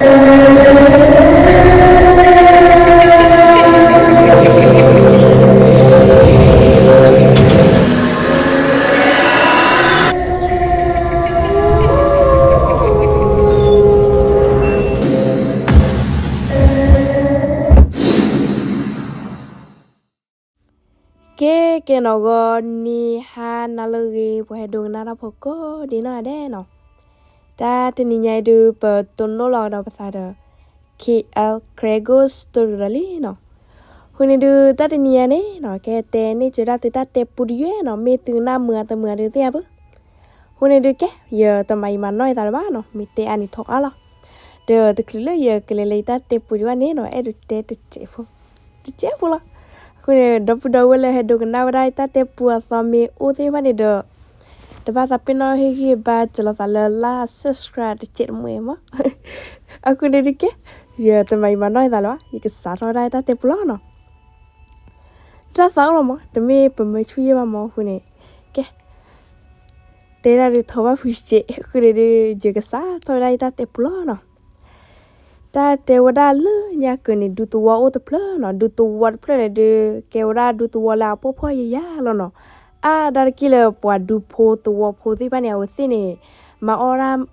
ကဲ ကဲနီၢ်ဂီၤ နံၤဟါနၤလၢအဂ့ၤ ပှၤဟဲဒိကနၣ်တၢ်ဖိကိးဒံနီၢ်ဂၤဒဲးနီၤ, တၢ်တနံၤညါအံၤဒုး ပတိၢ်နီၣ်လီၤကဒီးပသးဒီး K L Kregos Story လီၤလံနီၤ. အဃိန့ၣ်ဒုး တၢ်တနံၤညါန့ၣ်နီၤ ကတဲန့ၢ်စၢၤဒၣ်သုတၢ်တဲပူတယုၢ်နီၤ, မ့ၢ်သုကနၣ်မုာ်အါတမုာ်အါဒုးသ့ၣ်ညါဘၣ်. အဃိန့ၣ်ဒုး ကဲ ယတမၤယံာ်မၤနီၢ်ယသးလၢၤဘၣ်နီၤ, မ့ၢ်တဲအါန့ၣ်ထီအါလီၤ. ဒီးတချုးလၢယကလဲၤလၢယတၢ်တဲပူဒံးဘၣ်န့ၣ်နီၤ, အဲၣ်ဒိးတဲတစဲးဖိ, တစဲးဖိလီၤ. အဃိန့ၣ် ဒီပုၢ်ဒီဝဲၢ်လၢဟဲဒိကနၣ်ဝဲဒၣ်တၢ်တဲပူအသီမ့ၢ်အိၣ်သ့ၣ်တဖၣ်န့ၣ်ဒီး တဘၣ်သးပ့ၤနီၣ်ဟ့ၣ်ဂံၢ်ဘါစၢၤလိာ်သးလၢ like subscribe တစဲးတမှဲးမး. အဃိန့ၣ်ဒုးကဲ ယတမၤယံာ်မၤနီၢ်ယသးလၢၤဘၣ်, ယကစးထီၣ်ဝဲဒၣ်တၢ်တဲပူလီၤနီၤ. တၢ်သးအိၣ်လီၤမး, တမ့ၢ်ပမၢဆူၣ်ယဲၢ်ဘၣ်မး, အဃိန့ၣ် ကဲ တဲဒၣ်ဒုးထီဘၣ်ဖုစဲး, အဃိန့ၣ်ဒုး ယကစးထီၣ်ဝဲဒၣ်ယတၢ်တဲပူလီၤနီၤ. တၢ်တဲဝဲဒၣ်လၢညါကၢၤန့ၣ် ဒူသဝီအိၣ်တဖျၢၣ်နီၤ, ဒူသဝီတဖျၢၣ်န့ၣ်ဒုး ကဲဝဲဒၣ်ဒူသဝီလၢအဖှီၣ်ဖှီၣ်ယာ်ယာ်လီၤနီၤ. အါဒၣ်တက့ၢ်လၢပှၤဒူဖိသဝီဖိသ့ၣ်တဖၣ်န့ၣ် အဝဲသ့ၣ်န့ၣ် မၤအီၣ်ဒၣ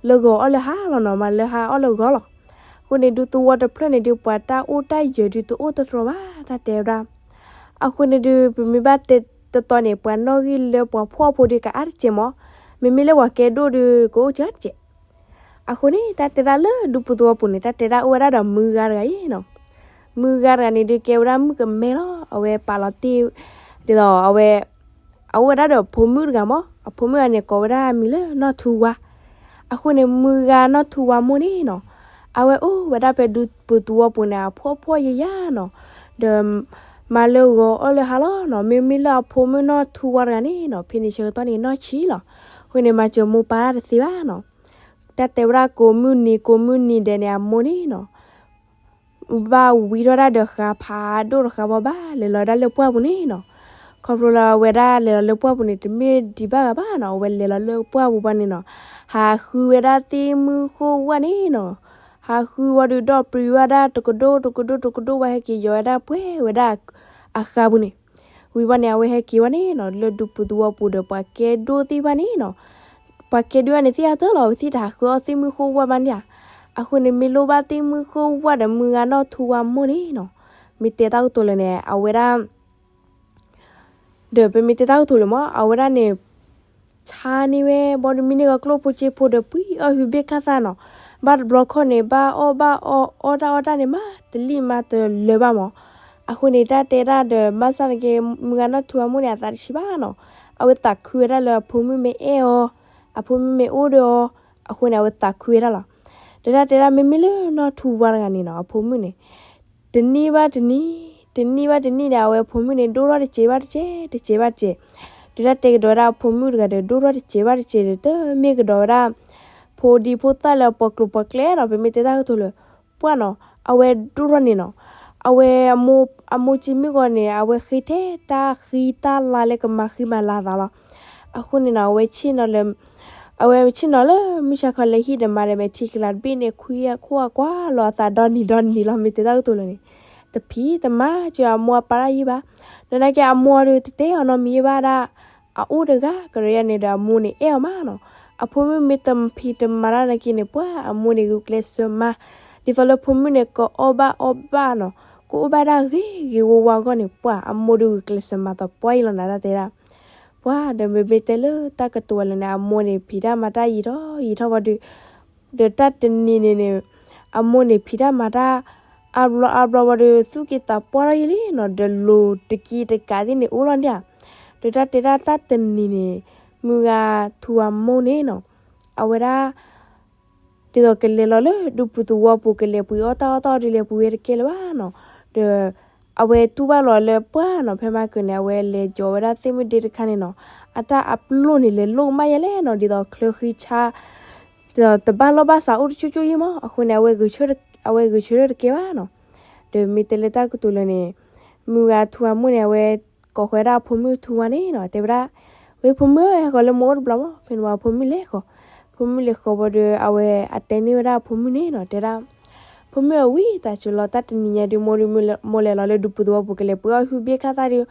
်လၢဂီၤအီၣ်လၢဟါလီၤနီၤ, မၤလၢဟါအီၣ်လၢဂီၤလီၤ. အဃိန့ၣ် ဒူသဝီတဖျၢၣ်န့ၣ်ဒုး ပှၤတၢ်အိၣ်တၢ်ယၢၤဒုးတအိၣ်တတြီၤဘၣ် တၢ်တဲဝဲဒၣ်. အဃိန့ၣ်ဒုး ပမ့ၢ်ဘၣ်တဲတတီၤန့ၣ် ပှၤနီၣ်ဂံၢ်လၢပှၤဖှီၣ်ဖိဒုးကအါတစဲးမး, မ့မ့ၢ်လၢပှၤကဲဒိၣ်ဒုး ကအိၣ်စှၤတစဲး. အဃိန့ၣ် တၢ်တဲဒၣ်လၢဒူပူၤသဝီပူၤန့ၣ် တၢ်တဲဒၣ်အိၣ်ဝဲဒၣ်ဒီးမုၢ်ဂၤတဂၤအံၤနီၤ. မုၢ်ဂၤတဂၤန့ၣ်ဒုး ကဲဝဲဒၣ်မုၣ်ကမဲလီၤ. အဝဲပာ်လီၤတ့ၢ် ဒ်သိးအဝဲ အအိၣ်ဝဲဒၣ်ဒီးဖိမုၣ်တဂၤမး, အဖိမုၣ်တဂၤန့ၣ် ကိးဝဲဒၣ်မံၤလၢနီၢ်ထူဝါ. အဃိန့ၣ် မုၢ်ဂၤနီၢ်ထူဝါမိၢ်န့ၣ်နီၤ, အဝဲအိၣ်ဝဲဒၣ်ဖဲဒူပူၤသဝီပူၤန့ၣ် အဖှီၣ်ဖှီၣ်ယာ်ယာ်နီၤ, ဒီးမၤလၢဂီၤအီၣ်လၢဟါလီၤနီၤ. မ့မ့ၢ်လၢအဖိမုၣ်နီၢ်ထူဝါတဂၤန့ၣ်နီၤ ဖဲန့ၣ်ဆၢကတီၢ်န့ၣ်နီၢ်ဆံးလီၤ. အဃိန့ၣ် မၤစၢၤမိၢ်ပၢ်တသ့ဘၣ်နီၤ. တၢ်တဲဝဲဒၣ်ကိးမုၢ်နံၤကိးမုၢ်နံၤဒဲးန့ၣ် အမိၢ်န့ၣ်နီၤ ဘၣ်ဝံထီၣ်ဒၣ်ဒီးဃးဖးဒိၣ်တဃးဘီဘၣ် လဲၤလီၤဒၣ်လၢပှၢ်ပူၤန့ၣ်နီၤ. ခီဖျိလၢအဝဲဒၣ်လဲၤလီၤလၢပှၢ်ပူၤန့ၣ် တမ့ၢ်ဒံးဘၣ်ဂၤဘၣ်နီၤ, အဝဲလဲၤလီၤလၢပှၢ်ပူၤဘၣ်န့ၣ်နီၤ, ဟးဃုဝဲဒၣ်သ့ၣ်မုၢ်ဃိဝၣ်န့ၣ်နီၤ, ဟးဃုဝံၤဒီး ဒီးပြံဝဲဒၣ်တကဒိၣ်တကဒိၣ်တကဒိၣ်ဝဲ ဟဲက့ၤယီၤဝဲဒၣ်ပှဲၤဝဲဒၣ်အဃါပူၤန့ၣ်. ဝံၤဘၣ်န့ၣ် အဝဲဟဲက့ၤဝဲန့ၣ်နီၤ လၢဒူပူၤသဝီပူၤဒီးပှၤကဲဒိၣ်သ့ၣ်တဖၣ်န့ၣ်နီၤ, ပှၤကဲဒိၣ်န့ၣ်သ့ၣ်အါတၢ်လီၤ အဝဲသ့ၣ်တဟးဃုအီၣ်သ့ၣ်မုၢ်ဃိဝၣ်ဘၣ်န့ၣ်ဧါ. အဃိန့ၣ် မ့ၢ်လိၣ်ဘၣ်သ့ၣ်မုၢ်ဃိဝၣ်ဒီးမုၢ်ဂၤနီၢ်ထူဝါမိၢ်န့ၣ်နီၤ, မ့ၢ်တဲတၢ်ကတိၤလၢာ်န့ၣ် အဝဲဒၣ် ဒီးပမ့ၢ်တဲတၢ်ကတိၤလၢာ်မး အဝဲဒၣ်န့ၣ် ဆါန့ၢ်ဝဲ ဘီဒုးမံန့ၢ်ဂီၤကျိၣ်ဖိစ့ဖိဒီး ပှံၢ်အီၣ်ဟုဘ့ၣ်ခၣ်သၣ်နီၤ, ဘၣ်တဘျီခီၣ်န့ၣ် ဘၣ်အီၣ်ဘၣ်အီ အီၣ်တၢ်အီတၢ်န့ၣ် မၤတလံၣ်မၤတလၢာ်ဘၣ်မး. အဃိန့ၣ် တၢ်တဲဒၣ်ဒီး ဘၣ်ဆၣ်နာ်က့ မုၢ်ဂၤနီၢ်ထူဝါမိၢ်န့ၣ် အသးတဆံးဘၣ်နီၤ, အဝဲသးခုဝဲဒၣ်လၢအဖိမုၣ်မ့ၢ်အဲၣ်အီၤ, အဖိမုၣ်မ့ၢ်အိၣ်ဒီးအီၤ, အဃိန့ၣ် အဝဲသးခုဝဲဒၣ်လီၤ. ဒီးတၢ်တဲဒၣ်မ့မ့ၢ်လၢနီၢ်ထူဝါတဂၤန့ၣ်နီၤ အဖိမုၣ်န့ၣ် တနံၣ်ဘၣ်တနံၣ်, တနံၣ်ဘၣ်တနံၣ်ဒီး အဝဲအဖိမုၣ်န့ၣ် ဒိၣ်ထီၣ်တစဲးဘၣ်တစဲး, တစဲးဘၣ်တစဲး. ဒီးတၢ်တဲကဒီးဝဲဒၣ်အဖိမုၣ်တဂၤဒီး ဒိၣ်ထီၣ်တစဲးဘၣ်တစဲးဒီး တမ့ၢ်ကဒီးဝဲဒၣ် ဖိဒံဖိသၣ်လၢအပိာ်ကျိၤပိာ်ကျဲနီၤ, ပမ့ၢ်တဲတၢ်ကတိၤလၢ ပှၢ်နီၤ, အဝဲဒိၣ်ထီၣ်န့ၣ်နီၤ, အဝဲအမိၢ်, အမိၢ်ကံမုၣ်ဂီၤန့ၣ် အဝဲဃ့ထဲတၢ်ဃံတၢ်လၤလၢကမၤဃံမၤလၤအသးလီၤ. အဃိန့ၣ်နီၤ အဝဲဆ့ၣ်နီၤလၢ အဝဲဆ့ၣ်နီၤလၢမုၢ်ဆါခီလၢဟံၣ်ဒီးမၤဒီးမဲာ်ထံကလၤတဘ့ၣ်န့ၣ် ခွံအခိၣ်အကွၢ်လီၤအသးဒီနံၤဒီနံၤလီၤ မ့ၢ်တဲတၢ်ကတိၤလၢာ်န့ၣ်, တဖံးတမၤစၢၤအမိၢ်အပၢ်တၢ်ယံာ်ဘၣ်. ဒီးနာ်က့အမိၢ်ဒီးတတဲအီၤနီတမံၤယံာ်ဘၣ်ဒၣ် အအိၣ်တဂၤကရၢယါန့ၣ်ဒီးအမိၢ်န့ၣ်အဲၣ်အီၤမးနီၤ. အဖိမုၣ်မ့ၢ်တဖံးတမၤတၢ်နာ်က့န့ၣ် ပှၢ်အမိၢ်န့ၣ်ဂုာ်ကျဲးစၢးမၤ, ဒ်သိးလၢဖိမုၣ်န့ၣ် ကအီၣ်ဘၣ်အီဘၣ်နီၤ, ကအိၣ်ဘၣ်ဒၣ်ဂ့ၤဂ့ၤဝါဝါအဂီၢ်န့ၣ် ပှၢ်အမိၢ်ဒီးဂုာ်ကျဲးစၢးမၤသးပှၢ်အံၤလီၤနၤတၢ်တဲဒၣ်. ပှၢ်ဒီးမ့မ့ၢ်တဲလၢတၢ်ကတိၤဝဲလၢာ်န့ၣ် အမိၢ်န့ၣ်ဖံးတၢ်မၤတၢ်ယံာ်ထီၣ်ယံာ်ထီၣ်ဝံၤဒီး ဒီးတၢ်တနံၤန့ၣ်န့ၣ် အမိၢ်န့ၣ်ဖံးတၢ်မၤတၢ် အါဘျီအါဘျီဝံၤဒီး သူၣ်က့သးပှၢ်ထီၣ်ယံာ်လံနီၤ, ဒီးလိၤတကံတကးသ့ၣ်န့ၣ်အိၣ်လီၤဒၣ်. ဒီးတၢ်တဲဒၣ်တၢ်တနံၤန့ၣ် မုၢ်ဂၤထူဝါမိၢ်န့ၣ်နီၤ, အဝဲဒၣ် ဒ်သိးကလဲၤလီၤလၢဒူပူၤသဝီပူၤ ကလဲၤပှ့ၤအီၣ်တၢ်အီၣ်တၢ်အီဒုး လဲၤပှ့ၤဝဲတကဲလၢၤဘၣ်နီၤ. ဒီး အဝဲတူၢ်ဘၣ်လီၤလၢပှၢ်နီၤ, ဖဲမဟါကၢန့ၣ် အဝဲလဲၤကၠီၤဝဲဒၣ်သ့ၣ်မုၢ်ဒ့တခါန့ၣ်နီၤ, အတၢ်အပျိၢ်န့ၣ် လဲၤလိၣ်ကမၣ်ယဲလဲၣ်နီၤ, ဒ်သိးချၢဃံဆါ ဒီးတဘၣ်လီၢ်ဘၣ်စးအိၣ်တကၠိကၠိယံမး, အဃိန့ၣ် အဝဲဂဲၤဆၢထၢၣ်တကဲဘၣ်နီၤ. ဒီးမ့ၢ်တဲလၢတၢ်ကတိၤလၢာ်န့ၣ် မုၢ်ဂၤထူဝါမိၢ်န့ၣ် အဝဲကိးဃီၤဝဲဒၣ်အဖိမုၣ်ထူဝါန့ၣ်နီၤ, တဲဝဲဒၣ် ဝဲဖိမုၣ်ဧၢ ဟဲဃီၤလၢမိၢ်အိၣ်တဘျီမး, ဖဲန့ၣ်ဝံၤအဖိမုၣ်လဲၤဃီၤ ဖိမုၣ်လဲၤဃီၤဝံၤဒီး အဝဲအတဲန့ၢ်ဝဲဒၣ်အဖိမုၣ်န့ၣ်နီၤ တဲဒၣ်, ဖိမုၣ်ဧၢ, ဝံသးစူၤလီၤ, တၢ်တနံၤညါဒုး မိၢ်ဒုး မိၢ်လဲၤလီၤလၢဒူပူၤသဝီပူၤ ကလဲၤပှ့ၤအီၣ်ဟုဘ့ၣ်ခၣ်သၣ်ဒီး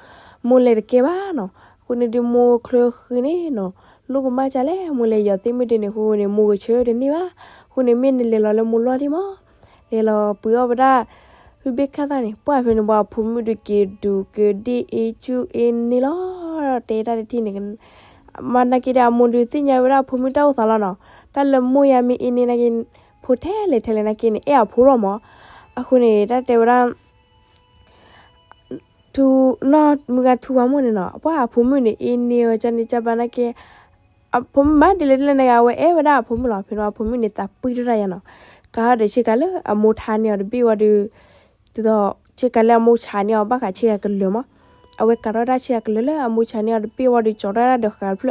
မိၢ်လဲၤတကဲဘၣ်နီၤ. အဃိန့ၣ်ဒုး မိၢ်ချၢဃံန့ၣ်နီၤ, လိၣ်ကမၣ်ကလဲၣ်, မိၢ်လဲၤယီၤသ့ၣ်မုၢ်ဒဲးန့ၣ် အဃိန့ၣ် မိၢ်ကဆၢတန့ၢ်ဘၣ်. အဃိန့ၣ် မ့ၢ်နလဲၤလီၤလၢမိၢ်လီၢ်ဒံးမး, လဲၤလီၤပှ့ၤအီၣ်ဝဲဒၣ် ဟုဘ့ၣ်ခၣ်သၣ်န့ၣ်, ပှၢ်ဖဲန့ၣ်ဝံၤ အဖိမုၣ်ဒုးက့ၤဒူးက့ၤဒ့ၣ်အ့ၣ်ကူၣ်အ့ၣ်န့ၣ်လီၤ. တဲတၢ်တထံၣ်န့ၣ် မၤနာ်က့ဒီး အမိၢ်ဒုးသ့ၣ်ညါဝဲဒၣ်အဖိမုၣ်တၢ်အိၣ်သးလီၤနီၤ. တၢ်လၢမိၢ်ယါမ့ၢ်အ့ၣ်န့ၢ်နာ်က့, ဖိထဲလဲၣ်ထဲလဲၣ်နာ်က့န့ၣ် အဲၣ်အဖိလီၤမး. အဃိန့ၣ် တၢ်တဲဝဲဒၣ် ထူ, နီၢ်မုၢ်ဂၤထူဝါမိၢ်န့ၣ်နီၤ, ပှၢ်အဖိမုၣ်န့ၣ် အ့ၣ်န့ၢ်အီၤ ကန့ၢ်ကဘၣ်နာ်က့, အဖိမုၣ်မၤဒ်လဲၣ်ဒ်လဲၣ်န့ၣ် အဝဲအဲၣ်ဝဲဒၣ်အဖိမုၣ်လီၤ. ဖဲန့ၣ်ဝံၤ အဖိမုၣ်န့ၣ် သးပှံၢ်ထီၣ်တၢ်ယါနီၤ. ကဟီဒီးဆ့ကၤလၢအမိၢ်ထါန့ၢ်အီၤတဘ့ၣ်ဝံၤဒီး ဒ်သိး ဆ့ကၤလၢအမိၢ်ဆါန့ၢ်အီၤ ဘၣ်ဃးဆ့ကၤကလၢာ်မး. အဝဲကးထီၣ်ဒၣ်ဆ့ကၤကလၢာ်လၢအမိၢ်ဆါန့ၢ်အီၤတဘ့ၣ်ဝံၤဒီး ကၠီထီၣ်ဒၣ်ဒီးဃးတဖျၢၣ်, ပှ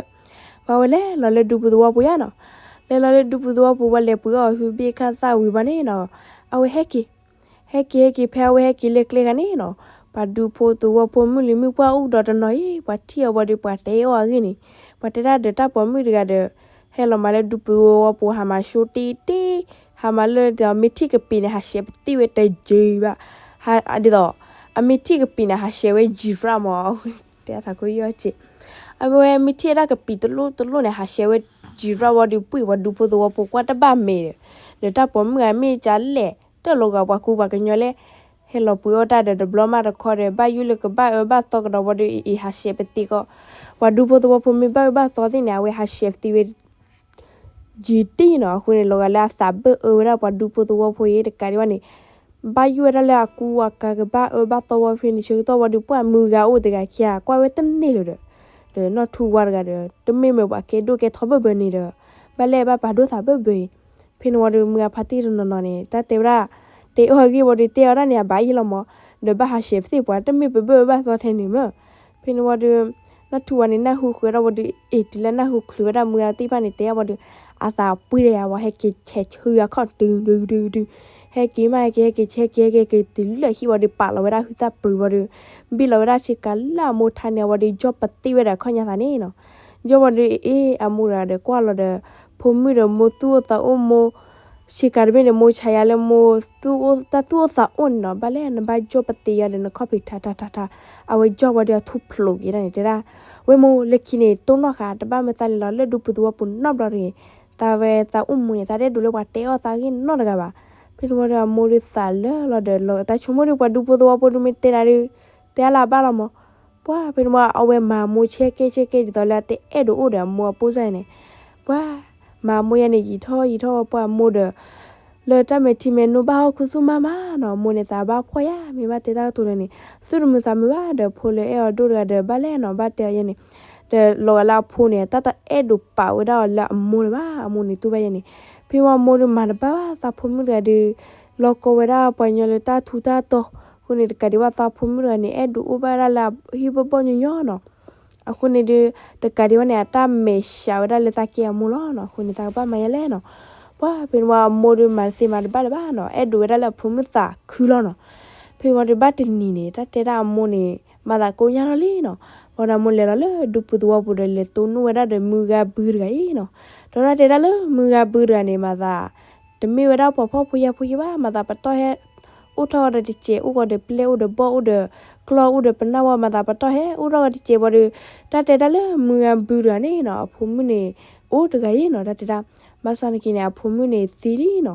ၤဝဲလဲၤလီၤလၢဒူပူၤသဝီပူၤယါနီၤ. လဲၤလီၤလၢဒူပူၤသဝီပူၤ ပှၤလဲၤပှ့ၤအီၣ်ဟုဘ့ၣ်ခၣ်သၣ်ဝံၤဘၣ်န့ၣ်နီၤ, အဝဲဟဲက့ၤ, ဟဲက့ၤဟဲက့ၤ ဖဲအဝဲဟဲက့ၤလၢကျဲဂၤန့ၣ်နီၤ, ပှၤဒူဖိသဝီဖိမုၣ်လံၤမုၣ်ပှၢ်အိၣ်ဒီးတနီၤအံၤ ပှၤထံၣ်အီၤဝံၤဒီး ပှၤတဲအီၤအဂ့ၢ်န့ၣ်, ပှၤတဲဒၣ်ဒီးတၢ်ပိာ်မုၣ်တဂၤဒီး ဟဲလီၤမးလၢဒူပူၤသဝီပူၤ ဟးမၤဆှိတ့ၢ်တ့ၢ်, ဟးမၤလၢဒီးမ့ၢ်ထံၣ်ကပံာ်န့ၣ် ဟးဆှဲးပသံၣ်ဝဲတယံၤဘၣ်, ဒ်သိး အမ့ၢ်ထံၣ်ကပံာ်န့ၣ် ဟးဆှဲးဝဲယံၤရၣ်မး, တဲထးခိယီၢ်စ့ၢ်, အဝဲမ့ၢ်ထံၣ်ဝဲဒၣ်ကပံာ်တလိၣ်တလိၣ်န့ၣ် ဟးဆှဲးဝဲယံၤရၣ်ဝံၤဒီး ပှ့ၤပှၤဒူဖိသဝီဖိကွၢ်တဘၣ်မဲာ်ဒီး, ဒီးတၢ်ပိာ်မုၣ်ဂၤမ့ၢ်ကလဲၣ် တၢ်လီၤဂာ်ပှၤကူပှၤကညီလဲၣ်, ဟဲလီၤပှ့ၤအီၣ်တၢ်ဒီးတဘျီမးတခီဒီး ဘၣ်ယိၣ်လၢကဘၣ်အၢဘၣ်သီကဒီးဝံၤဒီး အ့ၣ် ဟးဆှဲးပသံၣ်ကီး, ပှၤဒူဖိသဝီဖိမ့ၢ်ဘၣ်အၢဘၣ်သီသ့ၣ်န့ၣ် အဝဲဟးဆှဲးပသံၣ်ဝဲ ယံၤတ့ၢ်နီၤ. အဃိန့ၣ် လီၤဂာ်လၢအသးဘၣ်အၢဝဲဒၣ်ပှၤဒူဖိသဝီဖိအံၤတကးဒံးဘၣ်န့ၣ်, ဘၣ်ယိၣ်ဝဲဒၣ်လၢအကူအကၤကဘၣ်အၢဘၣ်သီဝံၤဖဲန့ၣ် ဆၢကတီၢ်ဝံၤဒီး ပှၢ်မုၢ်ဂၤအိၣ်တဂၤခံဂၤ ကွၢ်ဝဲတန့ၢ်လၢၤဒီး, ဒီးနီၢ်ထူဝါတဂၤဒီး တမ့ၢ်မ့ၢ်ပှၤကဲဒိၣ်ကဲထီဘၣ်ဘၣ်န့ၣ်ဒီး, ဘၣ်လဲၣ်ဘၣ်ပာ်ဒိၣ်သးဘၣ်ဘၣ်အံၤ, ဖဲန့ၣ်ဝံၤဒီး မုၢ်ဂၤဖါတံၢ်တနီၤနီၤန့ၣ် တၢ်တဲဝဲဒၣ်, တဲအီၤအဂ့ၢ်ဝံၤဒီး တဲအီၤဒၣ်န့ၣ် အဘၣ်ယံၤလီၤမး, ဒီးဘၣ်ဟးဆှဲးပသံၣ်ပှၤ တမ့ၢ်ပဘၣ်အၢဘၣ်သီထဲန့ၣ်မး. ဖဲန့ၣ်ဝံၤဒီး နီၢ်ထူဝါန့ၣ် နၢ်ဟူဃုာ်ဝဲဒၣ်ဝံၤဒီး အ့ၣ် တုၤလၢနၢ်ဟူချုးဝဲဒၣ်မုၢ်ဂၤသ့ၣ်တဖၣ်န့ၣ် တဲအီၤဝံၤဒီး အသးပှ့ၤဒီးယါဝံၤ ဟဲက့ၤဆဲးဆူယၤခီၣ်တုၤတုၤတုၤတုၤ, ဟဲက့ၤမး ဟဲက့ၤ ဟဲက့ၤ ဟဲက့ၤ ဟဲက့ၤ ဟဲက့ၤတုၤလၢဟံၣ်ဝံၤဒီး ပာ်လီၤဝဲဒၣ်ဟုသၣ်ပြံၤဝံၤဒီး ဘ့ၣ်လီၤဝဲဒၣ်ဆ့ကၤလၢအမိၢ်ထါန့ၢ်အီၤဝံၤဒီး ယီၢ်ပသံၣ်ဝဲဒၣ်ခီၣ်ညါသးန့ၣ်နီၤ. ယီၢ်ဝံၤဒီး အ့ၣ် အမိၢ်တဂၤဒီးကွၢ်လီၤဒီး ဖိမုၣ်ဒီးမိၢ်သူၣ်အိၣ်သးအိၣ်မိၢ် ဆ့ကၤတဘ့ၣ်န့ၣ် မိၢ်ဆါယၤလၢမိၢ်သူၣ်အိၣ် တၢ်သူၣ်အိၣ်သးအိၣ်န့ၣ်နီၤ, ဘၣ်လဲၣ်နဘၣ်ယီၢ်ပသံၣ်ယၤဒီးနခီၣ်ဖံးထါထါထါထါ, အဝဲယီၢ်ဝံၤဒီး အထူၣ်ဖျိးက့ၤဒၣ်န့ၣ် တဲဒၣ်, ဝဲမိၢ်လၢခံန့ၣ် တိၢ်နီၣ်ဃာ် တဘၣ်မၢသးလဲၤလီၤလၢဒူပူၤသဝီပူၤနီတဘျီတဂ့ၤ, သးဝဲသးအိၣ်မူန့ၣ် သးတအဲၣ်ဒိးလၢပှၤတဲအီၣ်သးဂ့ၢ်နီတဂၤဘၣ်. ဖဲန့ၣ်ဝံၤဒီးအမိၢ်ဒီးသးလၢာ်လီၤဒီး လီၤတၢ်ဆိကမိၣ်ဒီး ပှၤဒူဖိသဝီဖိဒုးမ့ၢ်တဲနၤဒီး တဲအါလၢအဘၣ်လီၤမး. ပှၢ်ဖဲန့ၣ်ဝံၤ အဝဲမၤမိၢ်ဆဲးကဲဆဲးကဲဒ်သိးလၢအတအဲၣ်ဒိးအိၣ်ဒီးအမိၢ်အပိၢ်စၢ်န့ၣ်, ပှၢ် မၤမိၢ်ယါန့ၣ် ယံာ်ထီၣ်ယံာ်ထီၣ်ဝံၤ ပှၢ်မိၢ်ဒီး လၢတၢ်မဲာ်ထံမဲာ်နိဘၣ်ဟီၣ်ခိၣ်သူၣ်မးမးနီၤ, မိၢ်န့ၣ်သးဘၣ်ဖှီၣ်ယါ မ့ၢ်ဘၣ်တဲတၢ်ကတိၤလၢန့ၣ် သူၣ်တမုာ်သးမုာ်ဘၣ်ဒီး ဖိလၢအဲၣ်အီၤဒိၣ်တဂၤဒီး ဘၣ်လဲၣ်နီၤ ဘၣ်တဲအီၤယဲန့ၣ်, ဒီးလီၤဂာ်လၢအဖိန့ၣ် တၢ်တအဲၣ်ဒိးပာ်ဝဲဒၣ်အီၤလၢအမိၢ်လၢၤဘၣ်, အမိၢ်န့ၣ်တူၢ်ဘၣ်ယဲန့ၣ်. ဖဲဝံၤမိၢ်ဒုးမၤတဘၣ်ဘၣ် သးဖိမုၣ်တဂၤဒီး လီၤကီဝဲဒၣ်ပှၤကညီလၢတၢ်ထူးတၢ်တီၤ, အဃိန့ၣ် တကးဒံးဘၣ်သးဖိမုၣ်တဂၤန့ၣ် အဲၣ်ဒိးအိၣ်ဘၣ်ဝဲဒၣ်လၢအဟံၣ်ဘီၣ်ဘီၣ်ညီညီနီၤ. အဃိန့ၣ်ဒီး တကးဒံးဘၣ်န့ၣ် အတၢ်မဲာ်ဆှးဝဲဒၣ်လၢသးကဲအမိၢ်လီၤနီၤ, အဃိန့ၣ် သးကဘၣ်မၤယဲလဲၣ်နီၤ. ပှၢ်ဖဲန့ၣ်ဝံၤအမိၢ်ဒီးမၤသ့မၤတဘၣ်လၢၤဘၣ်နီၤ, အဲၣ်ဒိးဝဲဒၣ်လၢအဖိမုၣ်သးခုလီၤနီၤ. ဖဲဝံၤဒီးဘၣ်တနံၤန့ၣ် တၢ်တဲဒၣ်အမိၢ်န့ၣ် မၤသးကိညါထီၣ်လံနီၤ, ဘၣ်ဒီးအမိၢ်လဲၤလီၤလၢဒူပူၤသဝီပူၤဒီး လဲၤတိၢ်နီၣ်ဝဲဒၣ်ဒီးမုၢ်ဂၤဘုတဂၤအံၤနီၤ. ဒီးတၢ်တဲဒၣ်လၢမုၢ်ဂၤဘုတဂၤန့ၣ် မၤသး တမ့ၢ်ဝဲဒၣ်ပှၤဖှီၣ်ဖိယာ်ဖိယဲဘၣ်, မၤသးပတီၢ်ဟဲ အိၣ်ထီၣ်ဂီၤဒီးတစဲး အိၣ်ဂီၤဒီးပျဲၢ် အိၣ်ဒီးဘီၣ် အိၣ်ဒီးကျီၢ် အိၣ်ဒီးပနၢ်ဝီ မၤသးပတီၢ်ဟဲအိၣ်ထီၣ်ဂီၤတစဲးဝံၤဒီး တၢ်တဲဒၣ်လၢမုၢ်ဂၤဘုတဂၤန့ၣ်နီၤ အဖိမုၣ်န့ၣ် အိၣ်တဂၤအံၤနီၤ တၢ်တဲဒၣ်, ဘၣ်ဆၣ်နာ်က့န့ၣ် အဖိမုၣ်န့ၣ်သံလံနီၤ.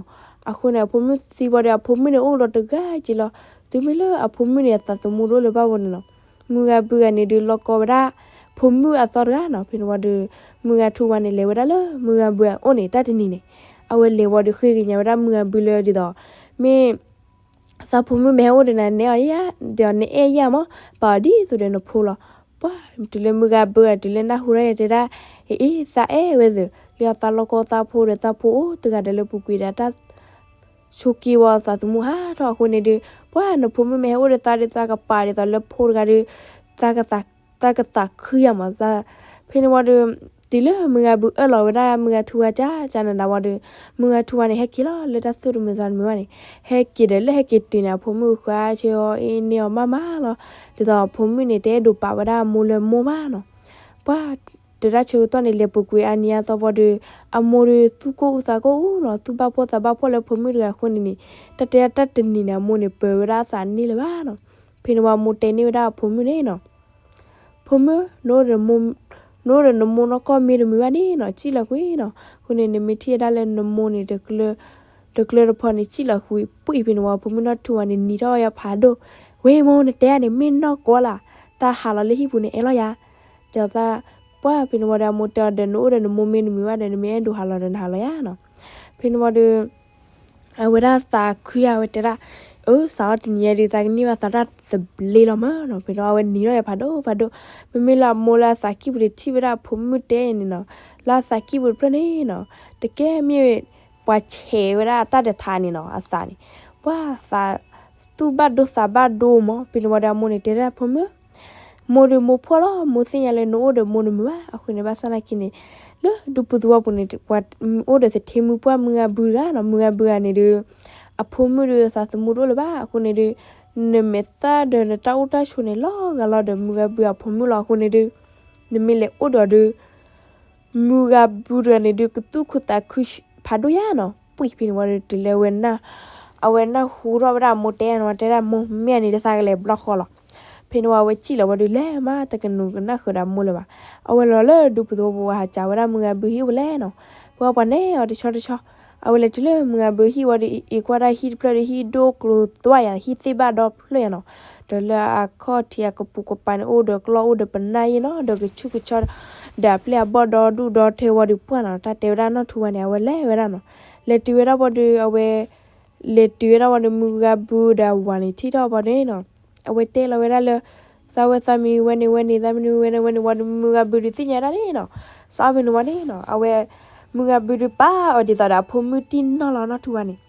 အဃိန့ၣ် အဖိမုၣ်သံဝံၤဒီး အဖိမုၣ်န့ၣ်အိၣ်ဒီးတဂၤက့လီၤ. တုၤမ့ၢ်လၢအဖိမုၣ်န့ၣ် အသးသမူတအိၣ်လၢၤဘၣ်ဝဲန့ၣ်နီၤ, မုၢ်ဂၤဘုဂၤန့ၣ်ဒုး လီၤကီဝဲဒၣ် ဖိမုၣ်အသီတဂၤနီၤ. ဖဲန့ၣ်ဝံၤဒီး မုၢ်ဂၤထူဝါန့ၣ် လဲၤဝဲဒၣ်လၢမုၢ်ဂၤဘုအအိၣ်န့ၣ် တၢ်တနံၤန့ၣ် အဝဲလဲၤဝံၤဒီး ဃ့ကညးဝဲဒၣ်မုၢ်ဂၤဘုလၢဒ်သိး မ့ၢ် သးဖိမုၣ်မ့ၢ်ဟဲအိၣ်ဒီးနၤ နဲအီၤယါ ဒီးနအဲၣ်ယါမး ပာ်အီၤဒ်သိးဒီးနဖိလီၤ. ပှၢ် တုၤလၢမုၢ်ဂၤဘုဂၤ တုၤလၢနၢ်ဟူထီၣ်ယဲတဲဒၣ်, အ့ အ့ သးအဲၣ်ဝဲသ့ၣ် လၢအသးလီၤကီသးဖိဒီး သးဖိအိၣ်တဂၤဒီးလၢပူၤကွံာ်ဒီး တၢ်ဆိးက့ဝဲသးသမူဟးထီၣ်အဃိန့ၣ်ဒီး ပှၢ်နဖိမုၣ်မ့ၢ်ဟဲအိၣ်ဒီးသးဒီး သးကပာ်ဒ်သိးလၢဖိတဂၤဒီး တၢ်ကသးခုယါမးသး. ဖဲန့ၣ်ဝံၤဒီး တုၤလၢမုၢ်ဂၤဘုအၢၣ်လီၤဝဲဒၣ်မုၢ်ဂၤထူဝါကၢ်ကၢ်နၤဒၣ်ဝံၤဒီး မုၢ်ဂၤထူဝါန့ၣ် ဟဲက့ၤလီၤလၢတၢ်သူၣ်တမုာ်သးတမုာ်ဘၣ်န့ၣ် ဟဲက့ၤဒီးလၢဟဲက့ၤတုၤန့ၣ် အဖိမုၣ်ဃါဆၢအီၤအ့န့ၢ်အီၤမးမးလီၤ. ဒ်သိးအဖိမုၣ်န့ၣ် တအဲၣ်ဒိးပာ်ဝဲဒၣ်အမိၢ်လၢမိၢ်ဘၣ်နီၤ. ပှၢ် ဒီးတၢ်ဆၢကတီၢ်န့ၣ် လဲၤပူၤကွံာ်အါနံၤအါသီဘၣ်ဒီး အမိၢ်ဒီးသူၣ်ကိၢ်အူသးကိၢ်အူနီၤ, သူၣ်ဘၣ်ဖှီၣ်သးဘၣ်ဖှီၣ်လၢဖိမုၣ်တဂၤအဃိန့ၣ်န့ၣ်, တၢ်တဲတၢ်တနံၤန့ၣ် အမိၢ်န့ၣ် ပၢၤဝဲဒၣ်အသးန့ၢ်လၢၤဘၣ်နီၤ. ဖဲန့ၣ်ဝံၤအမိၢ်တဲန့ၢ်ဝဲဒၣ်အဖိမုၣ်န့ၣ်နီၤ, ဖိမုၣ်, နအိၣ်ဒီးနမိၢ်နီၢ်ကီၢ်မ့ၢ်တမုာ်ဘၣ်န့ၣ်နီၤ, စံၣ်လီၤကွံာ်နီၤ. အဃိန့ၣ် နမ့ၢ်ထံၣ်ဝဲဒၣ်လၢနမိၢ်န့ၣ် တကျၢၤတဖီန့ၣ် စံၣ်လီၤကွံာ်, ပှံၢ်ဖဲန့ၣ်ဝံၤ ဖိမုၣ်နီၢ်ထူဝါန့ၣ် နံၤထီၣ်ယၤဖးဒိၣ်, ဝဲမိၢ် နတဲန့ၣ် မ့ၢ်နီၢ်ကီၢ်လၢ်, တၢ်ဟးလီၤလၢဟံၣ်ပူၤန့ၣ် အဲၣ်လီၤယၤ, တဲသး, ပှၢ်ဖဲန့ၣ်ဝံၤဒီး အမိၢ်တဲအီၤဒီး နအိၣ်ဒီးနမိၢ်မ့ၢ်တမုာ်ဘၣ်ဒီး နမ့ၢ်အဲၣ်ဒိးဟးလီၤဒီးနဟးလီၤယၤနီၤ. ဖဲန့ၣ်ဝံၤဒီး အဝဲဒၣ်သးခုယၤ အဝဲတဲဒၣ်, အၢ စးထီၣ်တနံၤညါဒီး သးကန့ၢ်ဘၣ်သးတၢ်သဘျ့လီၤမးနီၤ. ဖဲန့ၣ်အဝဲနံၤထီၣ်ယၤဖးဒိၣ်ဖးဒိၣ်, မ့မ့ၢ်လၢအမိၢ်လၢအသးကံၢ်ပူၤန့ၣ် ထံၣ်ဝဲဒၣ်အဖိမုၣ်တဲန့ၣ်နီၤ, လၢအသးကံၢ်ပူၤတဖျၢၣ်န့ၣ်နီၤ, တကဲမ့ၢ်ပှၤဆဲးဝဲဒၣ်အတၢ်တထါန့ၣ်နီၤ, အသးန့ၣ်, ပှၢ်သး, သူၣ်ဘၣ်ဒိသးဘၣ်ဒိမး. ဖဲန့ၣ်ဝံၤဒီးအမိၢ်န့ၣ်တဲဒၣ်ဖိမုၣ် မိၢ်ဒီးမိၢ်ဖှီၣ်လီၤ, မိၢ်သ့ၣ်ညါလၢနအိၣ်ဒီးမိၢ်တမုာ်ဘၣ်. အဃိန့ၣ် ဘၣ်ဆၣ်သနာ်က့န့ၣ်, လၢဒူပူၤသဝီပူၤန့ၣ် ပှၤအိၣ်ဒီးသထ့မုၢ်ပှၢ်မုၢ်ဂၤဘုတဂၤနီၤ, မုၢ်ဂၤဘုတဂၤန့ၣ်ဒီး အဖိမုၣ်ဒီးသးသမူတအိၣ်လၢၤဘၣ်. အဃိန့ၣ်ဒီး နမဲာ်သၣ်ဒီးနတၢ်အိၣ်တၢ်ဆိးန့ၣ် လီၤဂာ်လီၤဒီးမုၢ်ဂၤဘုအဖိမုၣ်လီၤ. အဃိန့ၣ်ဒီး နမ့ၢ်လဲၤအိၣ်ဒီးဒီး မုၢ်ဂၤဘုတဂၤန့ၣ်ဒီး ကသူၣ်ခုသးခုဖးဒိၣ်ယၤနီၤ. ပှံၢ်ဖဲန့ၣ်ဝံၤဒီး တုၤလၢဝဲ အဝဲနၢ်ဟူထီၣ်ဝဲဒၣ်အမိၢ်တဲန့ၣ်ဝံၤ တဲဒၣ်မိၢ် မ့ၢ်အန့ၣ်ဒီးသးကလဲၤဘျီဃီလီၤ. ဖဲန့ၣ်ဝံၤအဝဲစံၣ်လီၤဝံၤဒီး လဲၤမး တကနူၤကနၣ်ဃုာ်ဒီးအမိၢ်လၢၤဘၣ်. အဝဲလီၤလၢဒူပူၤသဝီပူၤ ဟးစံးဝဲဒၣ်မုၢ်ဂၤဘုဟံၣ်ဝဲလဲၣ်နီၤ. ပှၤပှၤန့ၣ်အီၤတဆီတဆီ အဝဲလဲၤတုၤလၢမုၢ်ဂၤဘုဟံၣ်ဝံၤဒီး အံၤကွၢ်ဒၣ်ဟံၣ်တဖျၢၣ်ဒီး ဟံၣ်ဒိၣ်ကျိၤသွါယၤ ဟံၣ်သ့ၣ်ဘၣ်ဒီဖျၢၣ်ယၤနီၤ. ဒီးလၢအခီၣ်ထံးအကပူၤကပၤန့ၣ် အိၣ်ဒီးကျီၢ်အိၣ်ဒီးပနၢ်ယဲနီၤ, ဒီးကဆူၣ်ကဆီ ဒီးအပျဲၢ်အဘီၣ်ဒီဒူၣ်ဒီထၢဝံၤဒီးပှၢ်နီၤ. တၢ်တဲဝဲဒၣ်နီၢ်ထူဝါန့ၣ် အဝဲလဲၤဝဲဒၣ်နီၤ. လဲၤတုၤဝဲဒၣ်ဝံၤဒီး အဝဲ လဲၤတုၤဝဲဒၣ်ဝံၤဒီး မုၢ်ဂၤဘုဒီးအဝၤန့ၣ်ထံၣ်ထီၣ်ဘၣ်န့ၣ်နီၤ, အဝဲတဲလီၤဝဲဒၣ်လၢ သးဝဲသးမံၤဝဲန့ၣ်ဝဲန့ၣ် သးမံၤဝဲန့ၣ်ဝဲန့ၣ်ဝံၤဒီး မုၢ်ဂၤဘုဒီးသ့ၣ်ညါဒၣ်န့ၣ်နီၤ. စးဖဲန့ၣ်ဝံၤန့ၣ်နီၤ အဝဲ မုၢ်ဂၤဘုဒီးပာ်အီၤဒ်သိးဒီးအဖိမုၣ်တံၢ်နီၢ်လီၤနီၢ်ထူဝါန့ၣ်.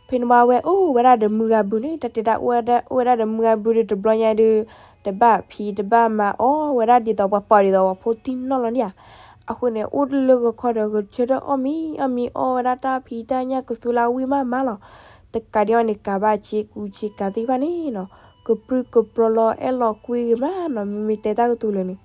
ဖဲန့ၣ်ဝံၤအဝဲအိၣ်ဝဲဒၣ်ဒီးမုၢ်ဂၤဘုန့ၣ် တၢ်တဲဒၣ် အိၣ်ဝဲဒၣ်ဒီးမုၢ်ဂၤဘုဒီးတဘျီညါဒီး တဘၣ်ဖံးတဘၣ်မၤအီၣ်ဝဲဒၣ်ဒ်သိးပှၤပာ်အီၤဒ်သိးပှၤဖိတံၢ်နီၢ်လီၤန့ၣ်ဧါ. အဃိန့ၣ် အိၣ်လၢဂီၤခီဒီး ဂဲၤဆၢထၢၣ်အီၣ်မ့ၤအီၣ်မ့ၤ အီၣ်ဝဲဒၣ်တၢ်ဖံးတၢ်ညၣ်ကသူလၢဝံၣ်မးမးလီၤ. တကးဒံးအီၤန့ၣ် ကးဘၣ်ဆ့ကူဆ့ကၤသ့ၣ်တဖၣ်န့ၣ်နီၤ, ကပြုၢ်ကပြီၤလီၤအဲၣ်လီၤကွံဂ့ၤမးနီၤ, မ့မ့ၢ်တဲတၢ်ကတိၤလၢာ်န့ၣ်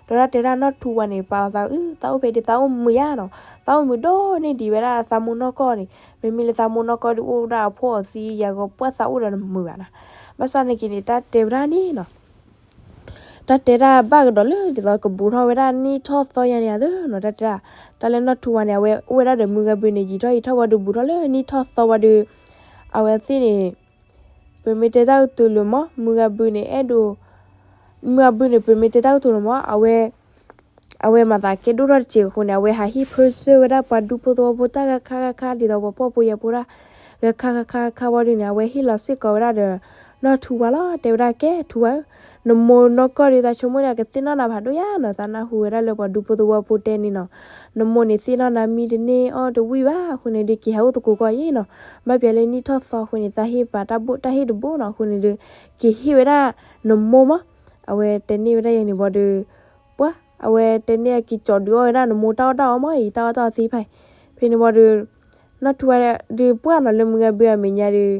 ဒီးတၢ်တဲဒၣ်နီၢ်ထူဝါန့ၣ် ပာ်လီၤသးအုး သးအိၣ်ဖဲဒၣ်သးအိၣ်မုာ်ယါနီၤ, သးအိၣ်မုာ်ဒိၣ်န့ၢ်ဒံးဝဲဒၣ်သးမိၢ်နီၢ်ကီၢ်န့ၣ်, မ့မ့ၢ်လၢသးမိၢ်နီၢ်ကီၢ်ဒုးအိၣ်ဒၣ်အဖှီၣ်အသံယၤဂီၤပှၢ်သးအိၣ်ဒီးတမုာ်ဘၣ်နီၤ. ဘၣ်ဆၣ်န့ၣ်က့ၤန့ၣ် တၢ်တဲဝဲဒၣ်န့ၣ်နီၤ တၢ်တဲဒၣ်ဘၣ်ကဒီးလၢဒ်သိးကဘူးထီၣ်ဝဲဒၣ်နံၣ်ထီၣ်သီယါန့ၣ်ဧါသ့နီၤ, တၢ်တဲဒၣ် တၢ်လၢနီၢ်ထူဝါန့ၣ် အဝဲအိၣ်ဝဲဒၣ်ဒီးမုၢ်ဂၤဘုန့ၣ် ယံာ်ထီၣ်ယံာ်ထီၣ်ဝံၤဒီးဘူးထီၣ်လၢနံၣ်ထီၣ်သီဝံၤဒီး အဝဲသ့ၣ်န့ၣ် ပမ့ၢ်တဲတၢ်ကတိၤလၢာ်မး မုၢ်ဂၤဘုန့ၣ် အဲၣ်ဒိး မုၢ်ဂၤဘုန့ၣ် ပမ့ၢ်တဲတၢ်ကတိၤလၢာ်မး အဝဲ အဝဲမၤသးကဲဒိၣ်ထီၣ်တစဲးအဃိန့ၣ် အဝဲဟးဟ့ၣ်ဖၢဆၢဝဲဒၣ်ပှၤဒူဖိသဝီဖိတၢ်ဂၤခါဂၤခါ ဒ်သိးပှၤဖှီၣ်ဖိယာ်ဖိတၢ် ဂၤခါဂၤခါဂၤခါဝံၤဒုန့ၣ် အဝဲဟ့ၣ်လီၤစ့ၢ်ကီးဝဲဒၣ်ဒီး နီၢ်ထူဝါလီၤ. တဲဝဲဒၣ် ကဲထူဝါဧၢ, နမိၢ်နီၢ်ကီၢ်ဒီးသးဆိကမိၣ်ဒီး ကသ့ၣ်နီၣ်နၤဖးဒိၣ်ယါနီၤ, သးနၢ်ဟူဝဲဒၣ်လၢပှၤဒူဖိသဝီဖိတဲန့ၣ်နီၤ, နမိၢ်န့ၣ်သ့ၣ်နီၣ်နၤမံတန့ၢ်အီၣ်တဝံၣ်ဘၣ်အဃိန့ၣ်ဒီး က့ၤဟးအိၣ်သကိးကီၢ်ယါနီၤ, ဘၣ်ပျဲလၢနံၣ်ထီၣ်သီအဃိန့ၣ် သးဟ့ၣ်ပာ်တၢ်ဘိၣ်တၢ်ဟ့ၣ်တဘိနီၤ, အဃိန့ၣ်ဒီး က့ၤဟ့ၣ်ဝဲဒၣ်နမိၢ်မး, အဝဲတဲန့ၢ်ဝဲဒၣ်ယဲန့ၣ်ဘၣ်ဒီး ပှၤ အဝဲတဲန့ၢ်အက့ၤကၠီဒုးအီၣ်ဝဲဒၣ်နမိၢ်တၢ်အီၣ်တၢ်အီမးအံၤ တၢ်အီၣ်တၢ်အီသ့ၣ်တဖၣ်အံၤ, ဖဲန့ၣ်ဘၣ်ဒီး နီၢ်ထူဝါဒီးပှၢ်နီၤလၢမုၢ်ဂၤဘုအမဲာ်ညါဒီး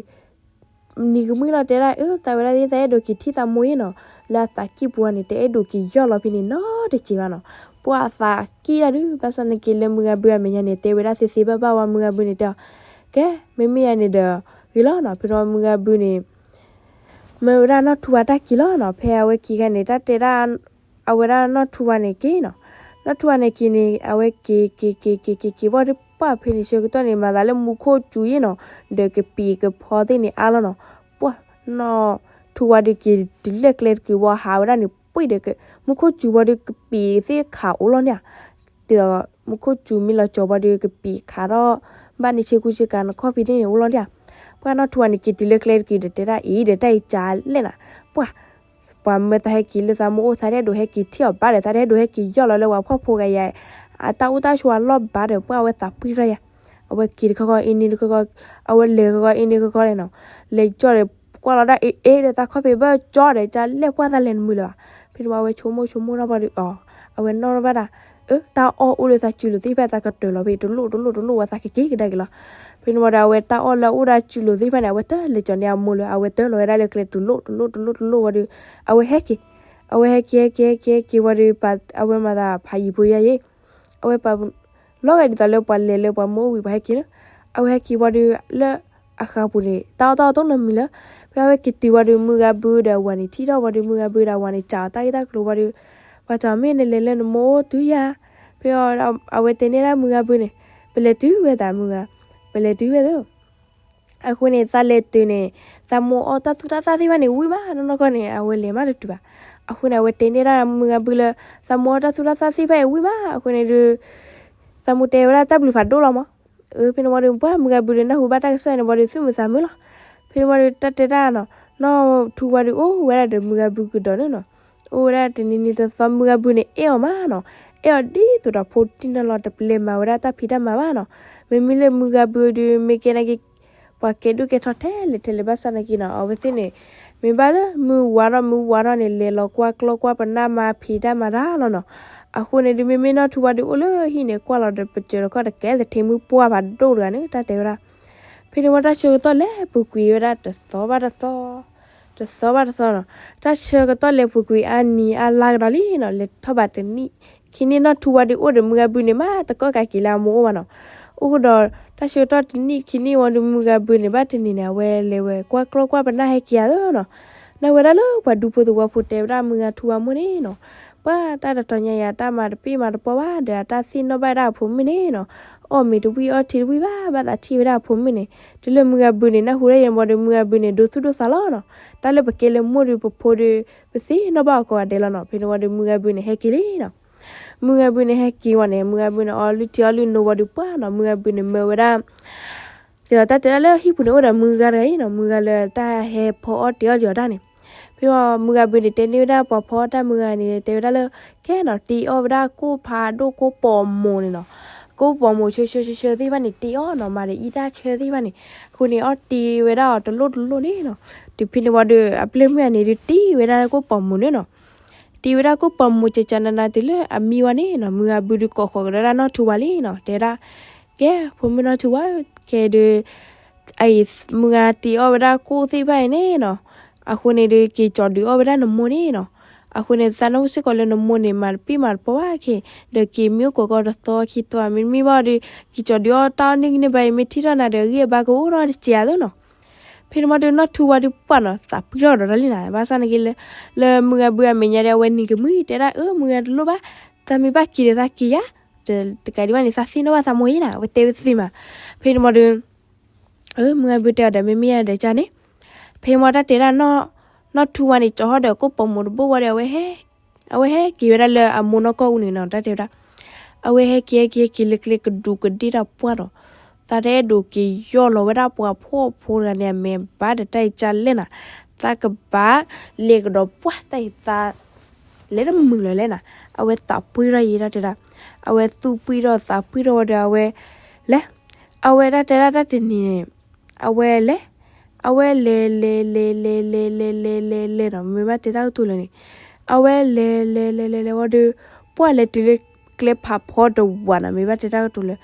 နံၤကမှံလီၤတဲဒၣ် အၢ သးဝဲဒၣ်သ့ၣ် သးအဲၣ်ဒိးက့ၤထံၣ်သးမိၢ်အံၤနီၤ, လၢအသးကံၢ်ပူၤန့ၣ် တအဲၣ်ဒိးက့ၤယီၢ်လီၤဖဲန့ၣ်နီတစဲးဘၣ်နီၤ, ပှၤအသးကံၢ်ဒၣ်ဒုး ဘၣ်ဆၣ်နာ်က့ၤလၢမုၢ်ဂၤဘုအမဲာ်ညါန့ၣ် တဲဝဲဒၣ်သ့သ့ဘၣ်ဘၣ်ဝဲ မုၢ်ဂၤဘုန့ၣ်တဲအီၤ, ကဲ မ့မ့ၢ်ယၤန့ၣ်ဒီး ဂ့ၤလီၤနီၤ, ဖဲန့ၣ်မုၢ်ဂၤဘုန့ၣ် မၢဝဲဒၣ်နီၢ်ထူဝါတၢ်က့ၤလီၤနီၤ, ဖဲအဝဲက့ၤခါန့ၣ် တၢ်တဲဒၣ် အဝဲဒၣ်နီၢ်ထူဝါန့ၣ်က့ၤနီၤ, နီၢ်ထူဝါန့ၣ်က့ၤန့ၣ် အဝဲက့ၤက့ၤက့ၤက့ၤက့ၤက့ၤဘၣ်ဒီး ပှၢ်ဖဲန့ၣ်ဆၢကတီၢ်န့ၣ် မၤသးလၢမူခိၣ်စူၤယဲနီၤ, ဒီးကပံာ်ကဖီသ့ၣ်န့ၣ်အါလီၤနီၤ, ပှၢ် နီၢ်ထူဝါဒီးက့ၤတုၤလၢကျဲတက့ၤဝံၤဟးဝဲဒၣ်န့ၣ် ပှ့ၤဒီး မူခိၣ်စူၤဘၣ်ဒီးကပံာ်သ့ၣ်ခးအိၣ်လီၤန့ၣ်ဧါ, ဒ်သိး မူခိၣ်စူၤမ့ၢ်လီၤကၠီၤဘၣ်ဒီးကပံာ်ခးထီၣ် ဘၣ်န့ၣ်ဆ့ကူဆ့ကၤနခီၣ်ဖံးသ့ၣ်န့ၣ်အိၣ်လီၤန့ၣ်ဧါ, ပှၢ်နီၢ်ထူဝါန့ၣ်က့ၤတုၤလၢကျဲတက့ၤဒီးတဲဒၣ်အံၤဒီးတၢ်အံၤကလဲၣ်နၤ, ပှၢ် ပှၤမၢသးဟဲက့ၤလၢသးမိၢ်အိၣ်သးတအဲၣ်ဒိးဟဲက့ၤထံၣ်အီၤဘၣ်ဒီး သးတအဲၣ်ဒိးဟဲက့ၤယီၢ်လီၤလၢပှၤဖှီၣ်ဖိဂၤယါ, အတၢ်အိၣ်တၢ်ဆိးအလီၢ်ဘၣ်ဒီး ပှၢ်အဝဲသးပှံၢ်ထီၣ်ယါ, အဝဲက့ၤတခီခီအံၤန့ၣ်တခီခီ, အဝဲလဲၤတခီခီအံၤန့ၣ်တခီခီလဲၣ်နီၤ, လဲၤကၠီဒီး ကွၢ်လီၤဒၣ်အ့ၣ်အ့ၣ်ဒီး သးခီၣ်ဖံးဘၣ်ကၠီဒီး ကလဲၣ်ပှၢ်သးလဲၤနမုာ်လၢၤဘၣ်, ဖဲန့ၣ်ဝံၤအဝဲဆိကမိၣ်ဆိကမိၣ်ထီၣ်ဘၣ်ဒီး အီၤ အဝဲနီၣ်ထီၣ်ဘၣ်ဒၣ် အၢ တၢ်အီၣ်အိၣ်လၢသးစုလိၤသ့ၣ်တဖၣ် သးကတၢၢ်လီၤဖဲတလိၣ်တလိၣ်တလိၣ်ဝဲသးကက့ၤကဒါက့ၤလီၤ, ဖဲန့ၣ်ဝံၤဒီး အဝဲတၢ်အီၣ်လၢအအိၣ်ဒၣ်စုလိၤသ့ၣ်တဖၣ်န့ၣ် အဝဲတလဲၤကၠီၤန့ၢ်အမိၢ်လၢၤ အဝဲတၢၢ်လီၤဝဲဒၣ်လၢကျဲတလိၣ်တလိၣ်တလိၣ်တလိၣ်ဝံၤဒီး အဝဲဟဲက့ၤ, အဝဲဟဲက့ၤ ဟဲက့ၤ ဟဲက့ၤ ဟဲက့ၤဝံၤဒီး ပာ် အဝဲမၤသးဖးယံၤဖိယါယ့ၣ်, အဝဲပာ် လီၤဂာ်ဒ်သိးလၢပှၤလဲၤလၢပှၤမ့ၢ်အိၣ်ဝံၤ ပှၤဟဲက့ၤန့ၣ်, အဝဲဟဲက့ၤဝံၤဒီး လၢအဃးပူၤန့ၣ် တၢ်အီၣ်တၢ်အီတိၢ်နီတမံၤလၢၤ, ဖဲအဝဲက့ၤတုၤဝံၤဒီး မုၢ်ဂၤဘုဒီးအဝၤန့ၣ် ထံၣ်ထီၣ်ဝံၤဒီး မုၢ်ဂၤဘုဒီးအဝၤန့ၣ် စံးအီၤတၢ်ဂ့ၢ်တၢ်ကျိၤဝံၤဒီး ပှၤစံးမ့ၢ်နလဲၤလၢနမိၢ်အိၣ်တုၤယၤ, ဖဲအဝဲတဲန့ၢ်ဒၣ်မုၢ်ဂၤဘုန့ၣ်, ပလဲၤတုၤဝဲသးမုၢ်ဂၤ, ပလဲၤတုၤဝဲသး အဃိန့ၣ် သးလဲၤတုၤန့ၣ် သးမိၢ်အီၣ်တၢ်သူၣ်တၢ်သၣ်သ့ၣ်တဖၣ်န့ၣ် ဝံၣ်မးနီၢ်နီၢ်ခီန့ၣ် အဝဲလဲၤမးတတုၤဘၣ်. အဃိန့ၣ် အဝဲတဲန့ၢ်ဒၣ်မုၢ်ဂၤဘုလၢ သးမိၢ်အီၣ်တၢ်သူၣ်တၢ်သၣ်သ့ၣ်တဖၣ်အံၤဝံၣ်မး. အဃိန့ၣ်ဒီး သးမိၢ်တဲဝဲဒၣ်တၢ်ဘျုးဖးဒိၣ်လီၤမး. ဖဲန့ၣ်ဝံၤဒီး ပှၤမုၢ်ဂၤဘုဒီးနၢ်ဟူဘၣ်တၢ်ကစီၣ်အံၤန့ၣ်ဝံၤဒီး သူၣ်မုာ်သးမုာ်လီၤ. ဖဲန့ၣ်ဝံၤဒီး တၢ်တဲဒၣ်နီၤ နီၢ်ထူဝါဒီးအိၣ်ဝဲဒၣ်ဒီးမုၢ်ဂၤဘုကဒီးန့ၣ်နီၤ. အိၣ်ဝဲဒၣ်တနံၤနံၤတသီ မုၢ်ဂၤဘုန့ၣ် အဲၣ်အီၤမးနီၤ. အဲၣ်အီၤဒ်သိးဒီးဖိတံၢ်နီၢ်လီၤ တပျဲမၤဝဲဒၣ်တၢ်ဖံးတၢ်မၤဘၣ်နီၤ. မ့မ့ၢ်လၢမုၢ်ဂၤဘုဒီး မ့ၢ်ကဲနာ်က့ ပှၤကဲဒိၣ်ကဲထီထဲလဲၣ်ထဲလဲၣ် ဘၣ်ဆၣ်နာ်က့နီၤ အဝဲသ့ၣ်န့ၣ် မ့ၢ်ဘၣ်လၢမုၢ်ဝါထီၣ်မုၢ်ဝါထီၣ်န့ၣ် လဲၤလီၤကွၢ်ကျီကွၢ်ပနၢ်မၤဖံးတၢ်မၤတၢ်လီၤနီၤ. အဃိန့ၣ်ဒုး မ့မ့ၢ်နီၢ်ထူဝါဒုးအိၣ်လၢဟံၣ်န့ၣ် ကွၢ်လီၤဒီးပစၢၤဒီးခီၣ်တကဲသထ့မုၢ်ပှၢ်ဖးဒိၣ်တဂၤန့ၣ် တၢ်တဲဝဲဒၣ်. ဖဲန့ၣ်ဝံၤတၢ်ဆၢကတီၢ်လဲၤပူၤကွံာ်ဝဲဒၣ်တသီဘၣ်တသီ တသီဘၣ်တသီနီၤ. တၢ်ဆၢကတီၢ်လဲၤပူၤကွံာ်အါနံၤအါလါကဒီးလံနီၤ လဲၤထီၣ်ဘၣ်တနံၣ်ခံနံၣ် နီၢ်ထူဝါဒုးအိၣ်ဒီးမုၢ်ဂၤဘုန့ၣ်မး တကီၢ်ကးက့ၤလၢအမိၢ်အိၣ်ဘၣ်နီၤ. အိၣ်ကဒီး တၢ်ဆၢကတီၢ်တနံၣ်ခံနံၣ်ဝံၤဒီး မုၢ်ဂၤဘုန့ၣ် ဘၣ်တနံၤန့ၣ် အဝဲလဲၤဝဲကွၢ်ကျီကွၢ်ပနၢ်ဟဲက့ၤဧါသနီၤ. နၢ်ဝဲဒၣ်လၢပှၤဒူဖိသဝီဖိတဲဝဲဒၣ်မုၢ်ဂၤထူဝါမိၢ်န့ၣ်နီၤ ပှၤတၢ်တတီၤညါအံၤ အတၢ်မၤတပ့ၢ်မၤတပီၢ်ဘၣ်ဒီး အတၢ်သ့ၣ်နီၣ်ဘၣ်ဝဲဒၣ်အဖိမုၣ်န့ၣ်နီၤ. အီၣ်မ့ၤတဝံၣ်အီထံတဝံၣ်ဘၣ် ဘၣ်သးထံၣ်ဝဲဒၣ်အဖိမုၣ်န့ၣ် တုၤလၢမုၢ်ဂၤဘုန့ၣ် နၢ်ဟူဒၣ်ယံၤဝံၤဒီး မုၢ်ဂၤဘုန့ၣ် ဒိသူၣ်ဒိသးလီၤနီၤ. တၢ်လၢပကဲလၢမိၢ်ဒီးပဖိဒီး ပသ့ၣ်နီၣ်ဘၣ်အီၤကိးဂၤဒဲးလီၤနီၤ. ဖဲန့ၣ်ဝံၤဒီး မုၢ်ဂၤဘုန့ၣ် ဟဲက့ၤလံနီၤ. မုၢ်ဂၤဘုန့ၣ် ဟဲက့ၤဝံၤန့ၣ် မုၢ်ဂၤဘုန့ၣ် အီလုၢ်ထံအီလုၢ်နိဝံၤဒီးပှၢ်နီၤ မုၢ်ဂၤဘုန့ၣ် မၢဝဲဒၣ် ဒ်သိးတၢ်တဲဒၣ်လၢဟံၣ်ပူၤန့ၣ် အိၣ်ဒီးမုၢ်ဂၤတဂၤအံၤနီၤ မုၢ်ဂၤလၢတၢ်ဟဲဖီအီၣ်တ့ၤအီၣ်ယီၤတၢ်န့ၣ်. ဖဲမုၢ်ဂၤဘုန့ၣ် တဲန့ၢ်ဝဲဒၣ်ပှၤဖီအီၣ်တၢ်မုၢ်ဂၤန့ၣ် တဲဝဲဒၣ်လၢ ကဲနီၤ တ့အီၣ်ဝဲဒၣ်ကိၣ်ဖးဒိၣ်ကိၣ်ပိာ်မိၣ်န့ၣ်နီၤ. ကိၣ်ပိာ်မိၣ်ဆၢဆၢဆၢဆၢသ့ၣ်တဖၣ်န့ၣ် တ့အီၣ်နီၤ မၤဒီးအံၣ်တၢ်ဆၢသ့ၣ်တဖၣ်န့ၣ်. အဃိန့ၣ် အီၣ်တ့ဝဲဒၣ်အီၤတလိၣ်တလိၣ်န့ၣ်နီၤ. တုၤဖဲန့ၣ်ဝံၤဒီး အပျဲၢ်မုၣ်ဂၤန့ၣ်ဒုး တ့ဝဲဒၣ်ကိၣ်ပိာ်မိၣ်န့ၣ်နီၤ. တ့ဝဲဒၣ်ကိၣ်ပိာ်မိၣ်ကကနနၤတုၤလၢအမံဝံၤန့ၣ်နီၤ မုၢ်ဂၤဘုဒုးကိးဃီၤကဒီးဒၣ်နီၢ်ထူဝါလံနီၤ တဲဒၣ် ကဲ ဖိမုၣ်နီၢ်ထူဝါ ကဲဒုး အံၤ မုၢ်ဂၤတ့အီၣ်ဝဲဒၣ်ကိၣ်သ့ၣ်တဖၣ်အံၤန့ၣ်နီၤ. အဃိန့ၣ်ဒုး က့ၤကၠီၤဒုးအီၣ်ဝဲဒၣ်နမိၢ်န့ၣ်နီၤ. အဃိန့ၣ် သးနၢ်ဟူစ့ၢ်ကီးလၢနမိၢ်န့ၣ် မၤတပ့ၢ်မၤတပီၢ်ဘၣ်ခဲ ဒီးက့ၤမံအိၣ်ကိးကီတသီခံသီ မ့တမ့ၢ်ဘၣ်ဒီး က့ၤကၠီၤဒုးအီၣ်တၢ်အီၣ်န့ၢ်ဂံၢ်န့ၢ်ဘါအံၤ မ့ၢ်ထံၣ်ထီၣ်နၤဒီး အဂံၢ်အဘါကအိၣ်ထီၣ်တစဲးဧါသနီၤ. ဖဲန့ၣ်မးဒုး နီၢ်ထူဝါဒုးပှၢ်နီၤ သးပှံၢ်ထီၣ်ဒီးတၢ်လံနၤ ဘၣ်ဆၣ်နာ်က့လၢ လၢမုၢ်ဂၤဘုအမဲာ်ညါဒီး အဝဲနံၤကမှံ တဲဒၣ် အၢ မုၢ်ဂၤတလိၣ်ဘၣ်, တၢ်မ့ၢ်ဘၣ်က့ၤဒီးသးက့ၤယၤ, တကးဒံးဘၣ်န့ၣ် သးသ့ၣ်နီၣ်ဘၣ်သးမိၢ်အံၤနၤ အဝဲတဲဝဲသ့မး. ဖဲန့ၣ်မးဒုး အၢ မုၢ်ဂၤဘုတဲအီၤဒီး မ့မ့ၢ်ယၤဒီးကန့ၣ်, ဖဲမးတၢ်တဲဒၣ် နီၢ်ထူဝါန့ၣ် ကၠီၤဟီၣ်ဒီးကိၣ်ပိာ်မိၣ်တဘိဝံၤဒီး အဝဲဟဲက့ၤဝဲဒၣ်လၢအမိၢ်နီၢ်ကီၢ်အူန့ၣ်နီၤ တၢ်တဲဝဲဒၣ်, အဝဲဟဲက့ၤဟဲက့ၤဟဲက့ၤလၢကျဲကဒူးကဒ့ၣ်တၢ်ပှၢ်ဒီး သးတအဲၣ်ဒိးက့ၤယီၢ်လီၤဝဲဒၣ်ပှၤဖှီၣ်ဖိတဂၤန့ၣ် အမဲာ်ဘါဒီးတၢ်အံၤကလဲၣ်နၤ, သးကဘၣ်လဲၤကဒီးပှၢ်တၢ်အံၤသး လဲၤတမုာ်လၢၤလဲၣ်နၤ, အဝဲသးပှံၢ်ထီၣ်ယံၤတၢ်တဲဒၣ်, အဝဲသူၣ်ပှံၢ်ထီၣ်သးပှံၢ်ထီၣ်ဝံၤဒီးအဝဲ လဲၤ, အဝဲဒၣ်တဲဒၣ်တၢ်တနံၤန့ၣ်, အဝဲလဲၤ, အဝဲလဲၤလဲၤလဲၤလဲၤလဲၤလဲၤလဲၤလဲၤလဲၤလဲၤလဲၤနီၤ မ့ၢ်ဘၣ်တဲတၢ်ကတိၤလၢာ်န့ၣ်, အဝဲလဲၤလဲၤလဲၤလဲၤလဲၤဝံၤဒီး ပှၢ်လဲၤတုၤလၢကျဲဖးဖီတဝးနီၤ မ့ၢ်ဘၣ်တဲတၢ်ကတိၤလၢာ်,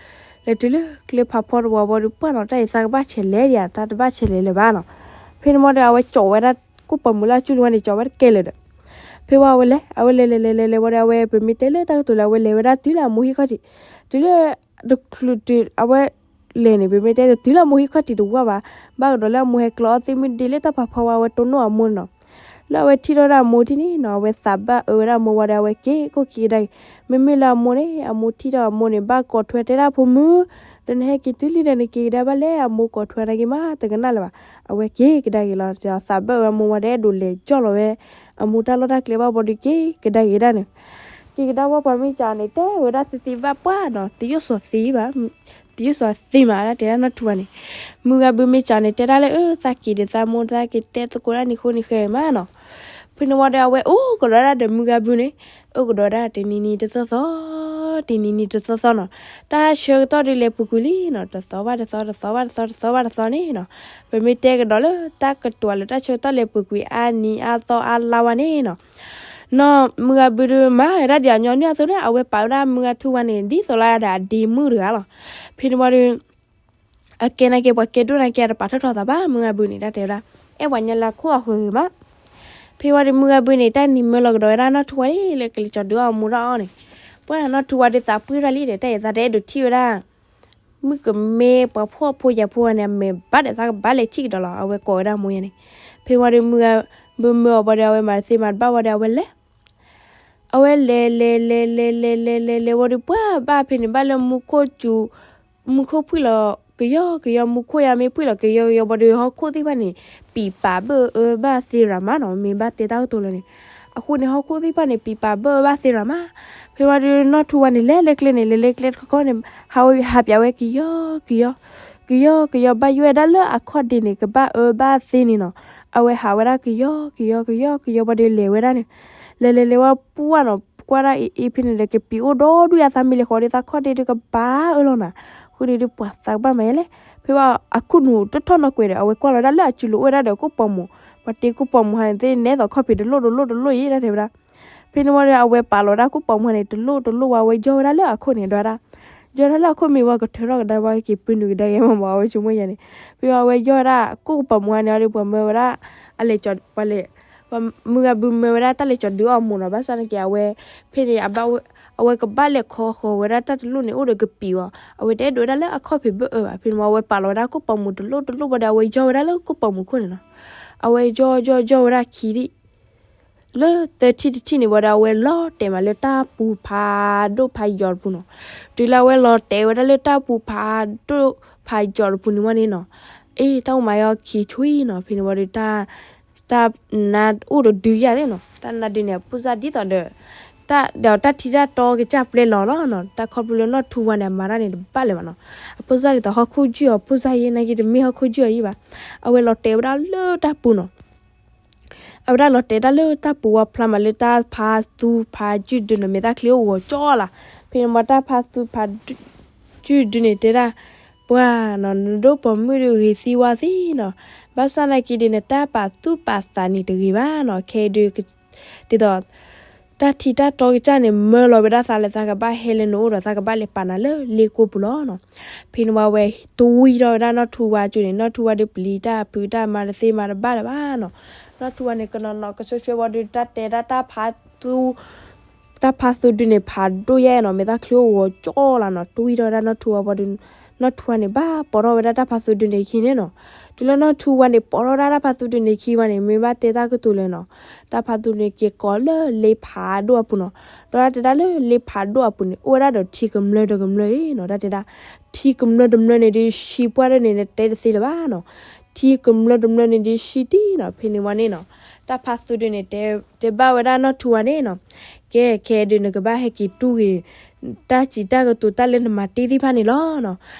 လဲၤတုၤလၢကျဲဖးဖီတဝးဝံၤဒီး ပှၢ်နီၤ တၢ်အံၤသးကဘၣ်ဆဲးလဲၤဒံးဧါ တၢ်တဘၣ်ဆဲးလဲၤလၢၤဘၣ်နီၤ, ဖဲန့ၣ်မးဒီး အဝဲကၠီၤဝဲဒၣ်ကိၣ်ပိာ်မိၣ်လၢအကူၣ်လီၤဝဲန့ၣ် ကၠီၤဝဲတကဲလၢာ်ဒီး, ဖဲဝံၤအဝဲလဲၤ အဝဲလဲၤလဲၤလဲၤလဲၤလဲၤဝံၤဒီး အဝဲပမ့ၢ်တဲလၢတၢ်ကတိၤလၢာ် အဝဲလဲၤဝဲဒၣ်တုၤလၢအမိၢ်ဟံၣ်ခီၣ်ထံး, တုၤလၢ တချုးတုၤအဝဲလဲၤန့ၣ် ပမ့ၢ်တဲတုၤလၢအမိၢ်ဟံၣ်ခီၣ်ထံးတဝးဘၣ်, ဘၣ်ကဒီးလၢအမိၢ်ဟဲကျီအီၣ်သ့ၣ်မုၢ်ဒ့လၢတၢ်ဖးဖီဝံၤ အဝဲတိၢ်နီၣ်အမိၢ်န့ၣ်နီၤ, လၢအဝဲထံၣ်ထီၣ်ဒၣ်အမိၢ်ထံၣ်န့ၣ်နီၤ အဝဲသးဘၣ်အၢဝဲဒၣ်အမိၢ်ဝံၤဒီး အဝဲက့ၤကိၣ်က့ၤကဒါက့ၤ, မ့မ့ၢ်လၢအမိၢ်န့ၣ် အမိၢ်ထံၣ်ထီၣ်အမိၢ်န့ၣ် ဘၣ်ကိးထွဲတဲဒၣ်ဖိမုၣ်, ဒီးနဟဲက့ၤတုၤလံဒီးနက့ၤကဒါဘၣ်လဲၣ် အမိၢ်ကိးထွဲနာ်က့ၤမး တကနၣ်လၢၤဘၣ်, အဝဲက့ၤကဒါက့ၤလီၤ, ဒီးသးဘၣ်အၢအမိၢ်ဝံၤဒီး အဲၣ်ဒိးလဲၤယီၢ်လီၤဝဲ အမိၢ်တၢ်လီၢ်တၢ်ကျဲဘၣ်ဘီဒီးက့ၤကဒါက့ၤဒၣ်န့ၣ်, က့ၤကဒါဝံၤပှၤမ့ၢ်စံးန့ၣ် တဲဝဲဒၣ်သ့သ့ဘၣ်ပှၢ်နီၤ သယိၣ်စီၤသ့ဘၣ်, သယိၣ်စီၤသ့မး တၢ်တဲဒၣ်နီၢ်ထူဝါန့ၣ်, မုၢ်ဂၤဘုမ့ၢ်စံးန့ၣ် တဲဒၣ်လၢ အၢ သးက့ၤဒီးသးမိၢ် သးက့ၤတဲသကိးဒၣ်နံၤဃိနံၤဃဲမးနီၤ, ဖဲန့ၣ်ဝံၤဒီး အဝဲအိၣ်ကဒီးဒၣ်ဒီးမုၢ်ဂၤဘုန့ၣ်, အိၣ်ကဒီးဒၣ်တနံၤနံၤတသီသီ, တနံၤနံၤတသီသီနီၤ, တၢ်ဆၢကတီၢ်ဒုးလဲၤပူၤကွံာ်လံနီၤ တသီဘၣ်တသီ တသီဘၣ်တသီ တသီဘၣ်တသီန့ၣ်နီၤ, ပမ့ၢ်တဲကဒီးလၢတၢ်ကတိၤလၢတၢ်ဆၢကတီၢ်လဲၤပူၤကွံာ်အါနံၤအါသီအါလါဝဲန့ၣ်နီၤ, နီၢ်မုၢ်ဂၤဘုဒုးမၤဝဲဒၣ်ဒ်အညီနုၢ်အသိးန့ၣ် အဝဲပာ်ဝဲဒၣ်မုၢ်ဂၤထူဝါန့ၣ် ဒ်သိးလၢအဒၣ်အဒ့မုၣ်တဂၤလီၤ, ဖဲန့ၣ်ဝံၤဒီး အကဲနာ်က့ ပှၤကဲဒိၣ်နာ်က့ အတပာ်ထီၣ်ထီသးဘၣ် မုၢ်ဂၤဘုန့ၣ် တၢ်တဲဝဲဒၣ်, အဲၣ်ပှၤညီလၢခိၣ်အဃၢၤဂ့ၤမး, ဖဲဝံၤဒီးမုၢ်ဂၤဘုန့ၣ် တၢ်နံၤမၢလီၤကဒီးဝဲဒၣ်နီၢ်ထူဝါလံ လၢကလဲၤကၠီၤဒုးအီၣ်အမိၢ်ဒီးအီၤန့ၣ်, ပှၤနီၢ်ထူဝါဒီးသးပှၢ်တၢ်လံဒီး တၢ်အံၤသးတအဲၣ်ဒိးထံၣ်ဝဲဒၣ် မုၣ်ကမဲပှၤဖှီၣ်ဖိယာ်ဖိန့ၣ် အမဲာ်ဘၣ်ဒီးသးကဘၣ်လဲၤထံၣ်ကဒီးလီၤ. အဝဲကိးဝဲဒၣ်အမိၢ်ယါန့ၣ်, ဖဲဝံၤဒီးမုၢ်ဂၤဘုမၢအီၤဘၣ်ဒီး အဝဲမၤတသ့မၤတဘၣ်ဝံၤဒီး အဝဲလဲၤ အဝဲလဲၤလဲၤလဲၤလဲၤလဲၤလဲၤလဲၤဝံၤဒီး ပှၤဘၣ်ဖဲန့ၣ် ဘၣ်လၢမူခိၣ်စူၤ, မူခိၣ်ဖှံၣ်လီၤကယီကယီ, မူခိၣ်ယါမ့ၢ်ဖှံၣ်လီၤကယီကယီဝံၤဒီး ဟီၣ်ခိၣ်သ့ၣ်တဖၣ်န့ၣ် ပံာ်ပာ်ဘၢၣ်အၢဘၣ်သ့ရၤမးနီၤ, မ့ၢ်ဘၣ်တဲတၢ်ကတိၤလၢာ်န့ၣ်. အဃိန့ၣ် ဟီၣ်ခိၣ်သ့ၣ်တဖၣ်န့ၣ် ပံာ်ပာ်ဘၢၣ်အၢဘၣ်သ့ရၤမး. ဖဲဝံၤဒီးနီၢ်ထူဝါန့ၣ် လဲၤလၢကျဲန့ၣ် လဲၤလၢကျဲတခီခီန့ၣ် ဟးဝဲဟးပၠးဝဲကယီကယီ ကယီကယီ ဘၣ်ယိၣ်ဝဲဒၣ်လၢအခီၣ်ဒ့န့ၣ် ကဘၣ်အၢဘၣ်သ့န့ၣ်နီၤ. အဝဲဟးဝဲဒၣ်ကယီကယီကယီကယီဝံၤဒီးလဲၤဝဲဒၣ်န့ၣ်, လဲၤလဲၤလဲၤဝဲပှၢ်နီၤ, ကွၢ်ဒၣ်အံၤဖဲန့ၣ်ဒီး ကပံာ်အိၣ်ဒီဒူၣ်ယါ, သးမ့ၢ်လဲၤဃီဒီး သးခီၣ်ဒ့ဒုးကဘၣ်အၢလီၤနၤ. အဃိန့ၣ်ဒုး ပှၤသးကဘၣ်မၤယါလဲၣ်. ဖဲဝံၤအခိၣ်နူာ်တထီၣ်နီၢ်ကွဲးဒီး အဝဲကွၢ်လီၤဒၣ်လၢအစုလိၤအိၣ်ဝဲဒၣ်ဒီးကိၣ်ပီၤမူး, ပှၤတ့ကိၣ်ပီၤမူးဟါန့ၣ်သ့ၣ် နဲသိးခီၣ်ဖံးတလိၣ်တလိၣ်တလိၣ်အံၤ တၢ်တဲဝဲဒၣ်. ဖဲန့ၣ်ဝံၤဒီး အဝဲပာ်လီၤဝဲဒၣ်ကိၣ်ပီၤမူးန့ၣ် တလိၣ်တလိၣ်ဝံၤ အဝဲယီၢ်ဝဲဒၣ်လၢအခိၣ်န့ၣ် ဒွးဒၣ်, ယီၢ်ဒၣ်လၢအခိၣ်မ့ၢ်ဝံၤ ကထၢထီၣ်ကဒါဝံၤ က့ၤပုၢ်နုာ်ကဒါက့ၤမးမး အဝဲဆိကမိၣ်ယါန့ၣ်. ဖဲဝံၤအဝဲယီၢ်ဝဲဒၣ်ကိၣ်ပီၤမူးဟါန့ၣ်ဒီး ပှၤမၢဝဲဒၣ် အလဲၤကၠီၤ ပှၤလဲၤ မုၢ်ဂၤဘုမၢဝဲဒၣ်တၢ်လဲၤကၠီၤဒုးအီၣ်အမိၢ်နီၤ, ဘၣ်ဆၣ်နာ်က့ အဝဲ ဖဲန့ၣ် အဝဲကဘၣ်လဲၤခီဃီၤဝဲဒၣ်တၢ်တလိၣ်န့ၣ် အိၣ်ဒီးကပံာ်ဝံၤ, အဝဲတအဲၣ်ဒိးဝဲဒၣ်လၢအခီၣ်ဖံးဘၢၣ်အၢဘၣ်. ဖဲန့ၣ်ဝံၤ အဝဲပာ်လီၤဝဲဒၣ်ကိၣ်ပီၤမူးတလိၣ်တလိၣ်ဝံၤဒီး အဝဲယီၢ်ဝဲဒၣ်လၢကိၣ်ပီၤမူးခိၣ်န့ၣ်နီၤ. အဝဲယီၢ်ယီၢ်ယီၢ်ဝဲဒၣ်ခံထံၣ် လၢသၢထံၣ်တထံၣ်န့ၣ်ဝံၤဒီး အဝဲလီၤတဲာ်မးလၢတၢ်ပူၤဖးဒိၣ်ဖးယိာ်တပူၤနီၤ. တုၤလၢအဝဲလီၤတဲာ်ဝဲဒၣ်လၢတၢ်ပူၤဖးဒိၣ်ဖးယိာ်တပူၤန့ၣ်ဝံၤန့ၣ်နီၤ, အ့ တၢ်အိၣ်မးယီၤခံဆံနီၤ. ဖဲန့ၣ်ဝံၤဒီး တၢ် တၢ်နါအိၣ်တဒုယါသ့ၣ်နီၤ, တၢ်နါဒုန့ၣ် အဖိစၢ်ဒ်သိးဒီး တၢ် ဒီးတၢ်ထံတၢ်တီကစၢ်ပျဲလီၤလီၤနီၤ. တၢ်ခီဖျိလၢနီၢ်ထူဝါန့ၣ် အမၤတၢ်န့ၣ်တဘၣ်လၢၤဘၣ်နီၤ. အဖိစၢ်ဒ်သိးဟီၣ်ခိၣ်ယုၢ်အီၤ ဖိစၢ်ယဲနာ်က့ တမ့ၢ်ဟီၣ်ခိၣ်ယုၢ်အီၤယံၤဘၣ်. အဝဲလီၤတဲာ်ဝဲဒၣ်လၢတၢ်ပူၤနီၤ. အဝဲဒၣ်လီၤတဲာ်ဒၣ်လၢတၢ်ပူၤဝံၤ ဖျါမးလၢတၢ်ဖးသူဖးယုၢ်ဒုန့ၣ် မဲာ်သၣ်ချံအိၣ်ဂီၤကၠီလီၤ. ဖဲန့ၣ်ဝံၤ တၢ်ဖးသူဖးယုၢ်ဒုန့ၣ်တဲဒၣ်, ပှၤနီၤ နဒိၣ်ပိာ်မုၣ်ဒုးဂ့ၤသံဝါသံနီၤ, ဘၣ်ဆၣ်နာ်က့ဒုး နတၢ်ပာ်သူၣ်ပာ်သးန့ၣ်တဂ့ၤဘၣ်နီၤ. ခဲဒုး ဒ်သိး တၢ်ထံတၢ်တီကစၢ်န့ၣ် မၢလီၤဝဲဒၣ်သးလၢသးကဘၣ်ဟဲလၢနအိၣ်ဒီး သးကဘၣ်လဲၤပာ်နၤလၢလ့ကိပူၤလီၤနီၤ. ဖဲန့ၣ်ဝံၤ အဝဲတဝံထီၣ်ဝဲဒၣ်နီၢ်ထူဝါကၠိန့ၣ်, နီၢ်ထူဝါဒုးပျံၤတၢ်ဖုးတၢ်မၤတသ့မၤတဘၣ်လၢၤဘၣ်နီၤ. နီၢ်ထူဝါန့ၣ် ကနီၤနီၤကဆှဲဆှဲဝံၤဒီး တၢ်တဲဒၣ်တၢ်ဖးသူ တၢ်ဖးသူဒုန့ၣ် ဖးဒိၣ်ယဲနီၤ, မဲာ်သၣ်ချံအိၣ်ဂီၤကၠီလီၤနီၤ. တဝံထီၣ်ဝဲဒၣ်နီၢ်ထူဝါဝံၤဒီး နီၢ်ထူဝါန့ၣ် ဘၣ်ပိာ်ထီၣ်ဝဲဒၣ်တၢ်ဖးသူဒုန့ၣ်ခံန့ၣ်နီၤ. တုၤလၢနီၢ်ထူဝါန့ၣ် ပိာ်ထီၣ်ဝဲဒၣ်တၢ်ဖးသူဒုန့ၣ်ခံဝံၤန့ၣ် မ့ၢ်ဘၣ်တဲတၢ်ကတိၤလၢာ်နီၤ, တၢ်ဖးသူန့ၣ်က့ၤကိးလၢလ့ဖးဒိၣ်အပူၤနီၤ. ဒီးတၢ်တဲဒၣ်လၢလ့ဖးဒိၣ်အပူၤန့ၣ် အိၣ်ဝဲဒၣ်ဒီးထံကမျၢၢ်တကမျၢၢ်အံၤနီၤ. တၢ်တဲဒၣ် ထံကမျၢၢ်တမျၢၢ်န့ၣ်ဒုး ဆံပှၢ်ဒၣ်န့ၣ် နတဲတသ့လၢၤဘၣ်နီၤ. ထံကမျၢၢ်တမျၢၢ်န့ၣ်ဒုး ဆံတံၢ်နီၤ. ဖဲန့ၣ်ဝံၤန့ၣ်နီၤ, တၢ်ဖးသူဒုန့ၣ် တဲဘၣ်ဝဲဒၣ်နီၢ်ထူဝါန့ၣ်နီၤ, ကဲ ခဲဒုး နကဘၣ်ဟဲက့ၤတူၢ်ဂ့ၤ တၢ်စံးတၢ်ကတိၤတၢ်လၢနမၤတ့ၢ်သ့ၣ်တဖၣ်န့ၣ်လီၤနီၤ.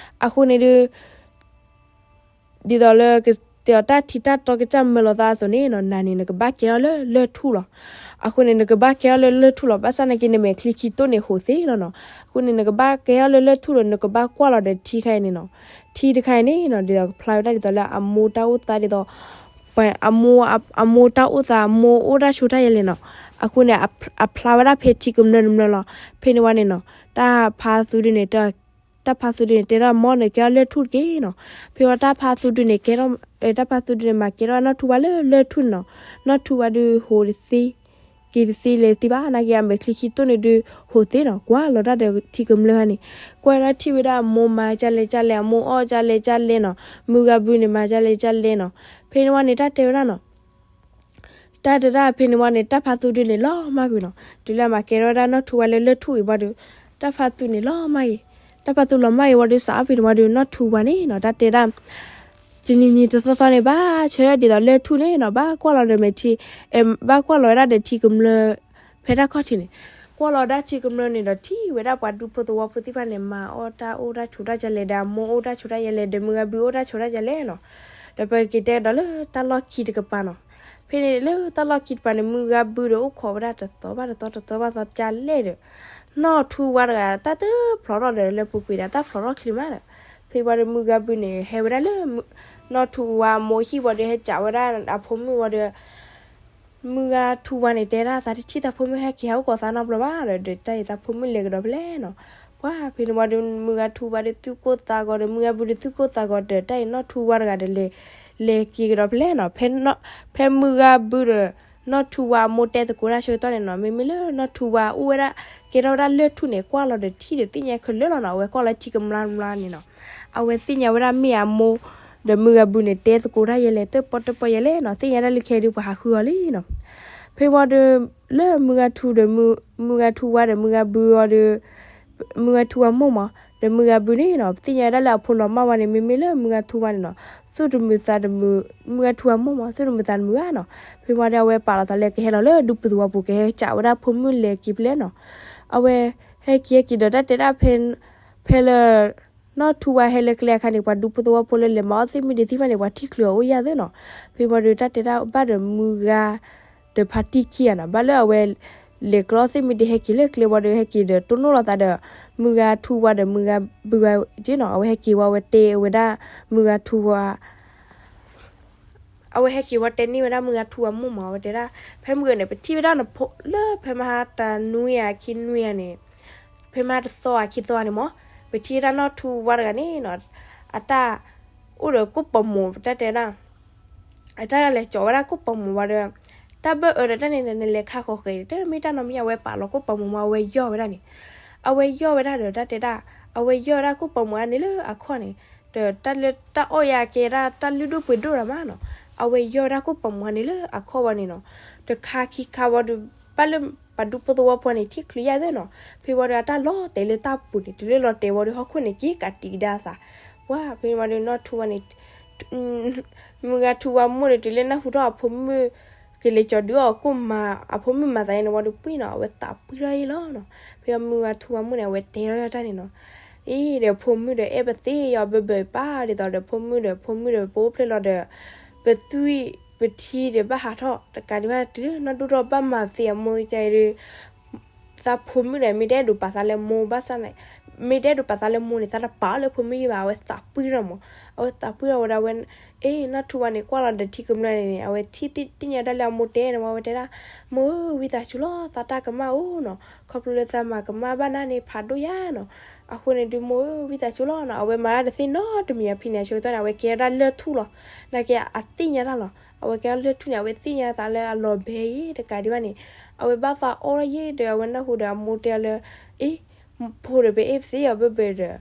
အဃိန့ၣ်ဒုး ဒ်သိးလၢ ကတဲအီၤ တၢ်ထံတၢ်တီကစၢ်မၢလီၤသးအသိးန့ၣ်နီၤ, နၤန့ၣ် နကဘၣ်ကဲထီၣ်လၢလၢၢ်ထူၣ်လီၤ. အဃိန့ၣ် နကဘၣ်ကဲထီၣ်လၢလၢၢ်ထူၣ်လီၤ. ဘၣ်ဆၣ်နာ်က့ နမဲာ်ချံခံတိၢ်န့ၣ်ဟိးသ့လီၤနီၤ. အဃိန့ၣ် နကဘၣ်ကဲထီၣ်လၢလၢၢ်ထူၣ်ဒီး နကဘၣ်ကွၢ်လီၤဒီးထံတခါအံၤန့ၣ်နီၤ. ထံတခါအံၤန့ၣ်နီၤ ဒ်သိးကဖျါဝဲဒၣ်ဒ်သိးလၢအမိၢ်တၢ်အိၣ်သးဒ်သိး အမိၢ် အမိၢ်တၢ်အိၣ်သး အမိၢ်အိၣ်တၢ်ဆိးတၢ်ယဲလဲၣ်နီၤ. အဃိန့ၣ် အဖျါဝဲဒၣ်ဖဲထံကမျၢၢ်တမျၢၢ်လီၤ. ဖဲန့ၣ်ဝံၤန့ၣ်နီၤ, တၢ်ဖးသူဒုန့ၣ် တၢ်ဖးသူဒုန့ၣ် တဲထီၣ်အမိၢ်န့ၣ် ကဲထီၣ်လၢၢ်ထူၣ်တက့ၢ်နီၤ. ဖဲဝံၤ တၢ်ဖးသူဒုန့ၣ် ကဲထီၣ် တၢ်ဖးသူဒုန့ၣ် မၤကဲထီၣ်နီၢ်ထူဝါလၢလၢၢ်ထူၣ်န့ၣ်နီၤ. နီၢ်ထူဝါဒုးဟိးတသ့ က့ၤတသ့လဲၤတသ့ဘၣ်. နာ်က့ အမဲာ်ချံခံတိၢ်န့ၣ်ဒုး ဟိးသ့နီၤ. ကွၢ်လီၤတၢ်ဒီးထံကမျၢၢ်ဟါန့ၣ်, ကွၢ်ဒၣ်ထံၣ်ဝဲဒၣ်အမိၢ်မၤကလဲၣ်ကလဲၣ်, အမိၢ်အီၣ်ကလဲၣ်ကလဲၣ်နီၤ. မုၢ်ဂၤဘုန့ၣ် မၤကလဲၣ်ကလဲၣ်နီၤ. ဖဲန့ၣ်ဝံၤန့ၣ် တၢ်တဲဝဲဒၣ်နီၤ တၢ်တဲဒၣ်ဖဲန့ၣ်ဝံၤန့ၣ် တၢ်ဖးသူဒုန့ၣ်လီၤမၢ်ကွံာ်နီၤ. တုၤလၢအမၤကဲထီၣ်ဝဲဒၣ်နီၢ်ထူဝါလၢလၢၢ်ထူၣ်အံၤဝံၤဒီး တၢ်ဖးသူန့ၣ်လီၤမၢ်ကွံာ်. တၢ်ဖးသူလီၤမၢ်ကွံာ်ဝံၤဒီး စးထီၣ်ဖဲန့ၣ်ဝံၤဒီး နီၢ်ထူဝါန့ၣ်နီၤ တၢ်တဲဒၣ် တနံၤနံၤတသီသီန့ၣ် ဘၣ်ဆၢထၢၣ်ဒ်သိးလၢၢ်ထူၣ်န့ၣ်နီၤ, ဘၣ်ကွၢ်လီၤဒီးမဲာ်ထံ, ဘၣ်ကွၢ်လီၤဝဲဒၣ်ဒီးထံကမျၢၢ် ဖဲတၢ်ခီၣ်ထံးန့ၣ်, ကွၢ်လီၤဒၣ်ထံကမျၢၢ်န့ၣ်ဒီး ထံၣ်ဝဲဒၣ်ပှၤဒူဖိသဝီဖိသ့ၣ်တဖၣ်န့ၣ် မၤအီၣ်တၢ်အိၣ်တၢ်ဆိးတၢ်ကလဲၣ်ဒီး အမိၢ်အိၣ်တၢ်ဆိးတၢ်ယဲလဲၣ်ဒီး မုၢ်ဂၤဘုအိၣ်တၢ်ဆိးတၢ်ယဲလဲၣ်နီၤ. ဒီးပက့ၤတဲကဒီးလၢတၢ်လီၢ်ခံတကပၤနီၤ. ဖဲန့ၣ်လၢတၢ်လီၢ်ခံတကပၤန့ၣ် မုၢ်ဂၤဘုဒီးအိၣ်ခိးဝဲဒၣ်တသီဘၣ်တသီ တသီဘၣ်တသီကလဲၣ်ဒီး နီၢ်ထူဝါတဂၤ တၢ်တဖျိးထီၣ်ဒီးလၢပူၤကွံာ်ဒီး တၢ်ဖျိးထီၣ်ချ့မးဒီး ဖဲဝံၤဒီးမုၢ်ဂၤဘုန့ၣ် ဟဲဝဲဒၣ်လၢ နီၢ်ထူဝါအမိၢ်ဟံၣ်ဝံၤဒီး ဟဲစံးဝဲဒၣ်အဖိမုၣ်ဝံၤဒီး မုၢ်ဂၤထူဝါန့ၣ် တဲဒၣ်သးတထံၣ်သးဖိမုၣ်ဟဲက့ၤဟးအိၣ်ကိးသးနီတဘျီဘၣ်ဒီး တၢ်အံၤသးဖိမုၣ်လဲၤကဒီးဖဲလဲၣ်နီၤ. ပှၤဖဲန့ၣ်ဝံၤဒီး မုၢ်ဂၤထူဝါဒီးသုကိၢ်သးဂီၤဒီး မုၢ်ဂၤဘုဒီးသုကိၢ်သးဂီၤဒီး တၢ်အံၤနီၢ်ထူဝါတဂၤဒီးလဲၤ လဲၤက့ၤကဒီးဖဲလဲၣ်နီၤ. ဖဲ ဖဲမုၢ်ဂၤဘုဒီး နီၢ်ထူဝါအမိၢ်တဲသကိးတၢ်ဆၢကတီၢ်န့ၣ်နီၤ, မ့မ့ၢ်လၢနီၢ်ထူဝါအိၣ်ဝဲဒၣ် ကဲထီၣ်ဝဲဒၣ်လၢၢ်ထူၣ်န့ၣ် ကွၢ်လီၤဒီးထံၣ်ဒီးသ့ၣ်ညါခဲလၢာ်လီၤနီၤ, အဝဲကွၢ်လီၤထံကမျၢၢ်မျၢၢ်န့ၣ်နီၤ, အဝဲသ့ၣ်ညါဝဲဒၣ်မ့ၢ်အမိၢ် ဒီးမုၢ်ဂၤဘုန့ၣ် တဲသကိးတၢ်ယဲလဲၣ် တၢၣ်ပီၣ်တၢၣ်ပီၣ်ယဲလဲၣ်နီၤ, သ့ၣ်ညါဒၣ်လၢခဲဒုးပှၤဟးဃုအီၤလံနီၤ. ဖဲမီဒီး လၢမုၢ်ဂၤထူဒီး မုၢ်ဂၤထူဝါဒီး မုၢ်ဂၤဘုအီၤဒီး မုၢ်ဂၤထူဝါမိၢ်မး ဒီးမုၢ်ဂၤဘုန့ၣ်နီၤ, သ့ၣ်ညါဒၣ်လၢအဖိလီၤမၢ်ဝဲန့ၣ် မ့မ့ၢ်လၢမုၢ်ဂၤထူဝါန့ၣ်နီၤ, သူၣ်တမုာ်သးတမုာ်, မုၢ်ဂၤထူဝါမိၢ်မး သူၣ်တမုာ်သးတမုာ်ဘၣ်နီၤ. ဖဲမီဒီး အဝဲပာ်လီၤသးလၢကဟဲလီၤလၢဒူပူၤသဝီပူၤ ကဟဲစးဝဲဒၣ်ဖိမုၣ်လဲၤက့ၤဖဲလဲၣ်နီၤ. အဝဲ ဟဲက့ၤဟဲက့ၤဒီးတၢ်တဲဒၣ် ဖဲလၢ နီၢ်ထူဝါဟဲလၢကျဲအခါန့ၣ် ပှၤဒူဖိသဝီဖိလၢလဲၤမၤအီၣ်သ့ၣ်မ့ၢ်ဒံးသ့ၣ်တဖၣ်န့ၣ် ပှၤထံၣ်ချုးအီၤအိၣ်ယၢ်သ့နီၤ. ဖဲမီဒီး တၢ်တဲဒၣ်ဘၣ်ဒီးမုၢ်ဂၤ ဒီးဖါတံၢ်ခံဂၤနီၤ, ဘၣ်လၢအဝဲ လဲၤကျီသ့ၣ်မ့ၢ်ဒံးဟဲက့ၤလၢကျဲဝံၤဒီး ဟဲက့ၤဒီးတိၢ်နီၣ်လိာ်သးဒီး မုၢ်ဂၤထူဝါဒီးမုၢ်ဂၤဘုဂၤက့နီၤ, အဝဲဟဲက့ၤဝံၤ အဝဲတဲဝဲဒၣ် မုၢ်ဂၤထူဝါ အဝဲဟဲက့ၤဝံၤတဲန့ၢ်ဝဲဒၣ်မုၢ်ဂၤထူဝါမိၢ်မး အဝဲတဲဒၣ် ဖဲမုၢ်ဂၤန့ၣ် ပထံၣ်ဝဲဒၣ်နဖိလၢဖဲမဟါတနွံဧါခံနွံဧါန့ၣ် ဖဲမဟါတသီဧါခံသီဧါန့ၣ်မး ပထံၣ်ဝဲဒၣ်နီၢ်ထူဝါတဂၤန့ၣ်နီၤ အတၢ် အိၣ်ဒီးကိၣ်ပှၤမိၢ် ပတၢ်တဲဒၣ် အတၢ်လဲၤကၠီၤဝဲဒၣ်ကိၣ်ပှၤမိၢ်ဝံၤဒီး တၢ်ဘၣ်အၢဒီးတၢ်န့ၣ်ဒီး နလဲၤခါဃီၤဃဲၤ တမ့ၢ်တၢ်နီတမံၤ အဝဲပာ်လီၤကိၣ်ပှၤမိၢ်မး အဝဲယီၢ်ဝဲဒၣ်န့ၣ် အဝဲယီၢ်ဝဲဒၣ်ဒီးတၢ်တဲဒၣ် အဝဲယီၢ်ဝဲဒၣ်ကိၣ်ပှၤမိၢ်န့ၣ်လၢအခီၣ်န့ၣ် ဒီးတၢ်လၢတၢ်အီၣ်ယၤကဲဒၣ်တၢ်လုၢ်ဒိၣ်ပှ့ၤဒိၣ်တၢ်မးနီၤ အဝဲယီၢ်ဝဲဒၣ်ကိၣ်ပှၤမိၢ်န့ၣ်လၢအခီၣ်ဝံၤန့ၣ်နီၤ တခါခံခါဝံၤဒီး ဘၣ်လၢပှၤဒူဖိသဝီဖိန့ၣ် ထံၣ်ချုးယၢ်သ့နီၤ ဖဲဝံၤဒီးအတၢ်လီၤတဲာ်လၢတၢ်ပူၤန့ၣ် တုၤလၢလီၤတဲာ်ဝံၤဒီးဟီၣ်ခိၣ်န့ၣ် က့ၤကးတံာ်ကဒါအသး ပှၤဖဲမီဒီးနီၢ်ထူဝါန့ၣ် မုၢ်ဂၤထူဝါမိၢ်ဒီးတုၤလၢနၢ်ဟူထီၣ်အဖိမုၣ် ကလဲၤကၠီၤဒုးအီၣ်ကိၣ်မး အဖိမုၣ်မၤသးယဲန့ၣ်ဝံၤဒီးပှံၢ်နီၤ အဝဲသးပှံၢ်ထီၣ်ယဲလီၤနီၤ ဖဲမုၢ်ဂၤထူဝါမိၢ်န့ၣ် အဝဲတဲထီၣ်ယဲတၢ်န့ၣ်နီၤ အံၤဒီးဖိမုၣ်ဒီးအဲၣ်ပသ့ယီၤဘၢဘၢပၢ်ဒ်သိးဒီးဖိမုၣ်ဒီးဖိမုၣ်ဒီးပအိၣ်ဖျဲၣ်လီၤဒီး ပသွံၣ်ပထံဒီးဘၣ်ဟးထီၣ် တကးဒံးဘၣ်တုၤလၢနီၢ်ဒိၣ်ထီၣ်ဘၣ်မၤသ့အမိၢ်ကဲဒီး သးဖိမုၣ်ဒီး မ့ၢ်တအဲၣ်ဒိးပာ်သးလၢမိၢ်ဘၣ်ဆၣ်န့ၣ် မ့ၢ်တအဲၣ်ဒိးပာ်သးလၢမိၢ်န့ၣ် သးတပာ်အီၤလၢဖိမုၣ်ယဲဘၣ် အဝဲသးပှံၢ်ထီၣ်မး အဝဲသးပှံၢ်ထီၣ်ဝဲဒၣ်ဝဲ အ့ၣ် နီၢ်ထူဝါန့ၣ် ကွၢ်လီၤဒီးထံကမျၢၢ်န့ၣ်န့ၣ် အဝဲထံၣ်သ့ၣ်ညါဒၣ်လၢအမိၢ်တဲန့ၣ်ဝံၤ အဝဲတဲဒၣ် မိၢ်ဧၢ ဝံသးစူၤလီၤ သးတၢ်ကမၣ်အိၣ်နီၤ ခီဖျိလၢသးမၤကမၣ်ဘၣ်နၤန့ၣ် ဖးဒိၣ်ယၤနီၤ အဃိန့ၣ်ဒုး မိၢ်ဧၢ ဝံသးစူၤလီၤနီၤ အဝဲမၤတၢ်တသ့နီတမံၤအဖံန့ၣ် အဆၢကတီၢ်န့ၣ် အဝဲကဲဝဲဒၣ်လၢၢ်ထူၣ်လီၤ နာ်က့အသ့ၣ်ညါတၢ်လီၤ အဝဲကဲလၢၢ်ထူၣ်န့ၣ် အဝဲသ့ၣ်ညါသးလၢအလီၤဘဲယဲ တကးဒံးဘၣ်န့ၣ် အဝဲဘၣ်သးအီၣ်ထီၣ်ယဲဒီး အဝဲနၢ်ဟူဒီးအမိၢ်တဲအီၤလၢ အ့ၣ် ဖိဒီးပအဲၣ်ပသ့အီၤဘၢဘၢဒီး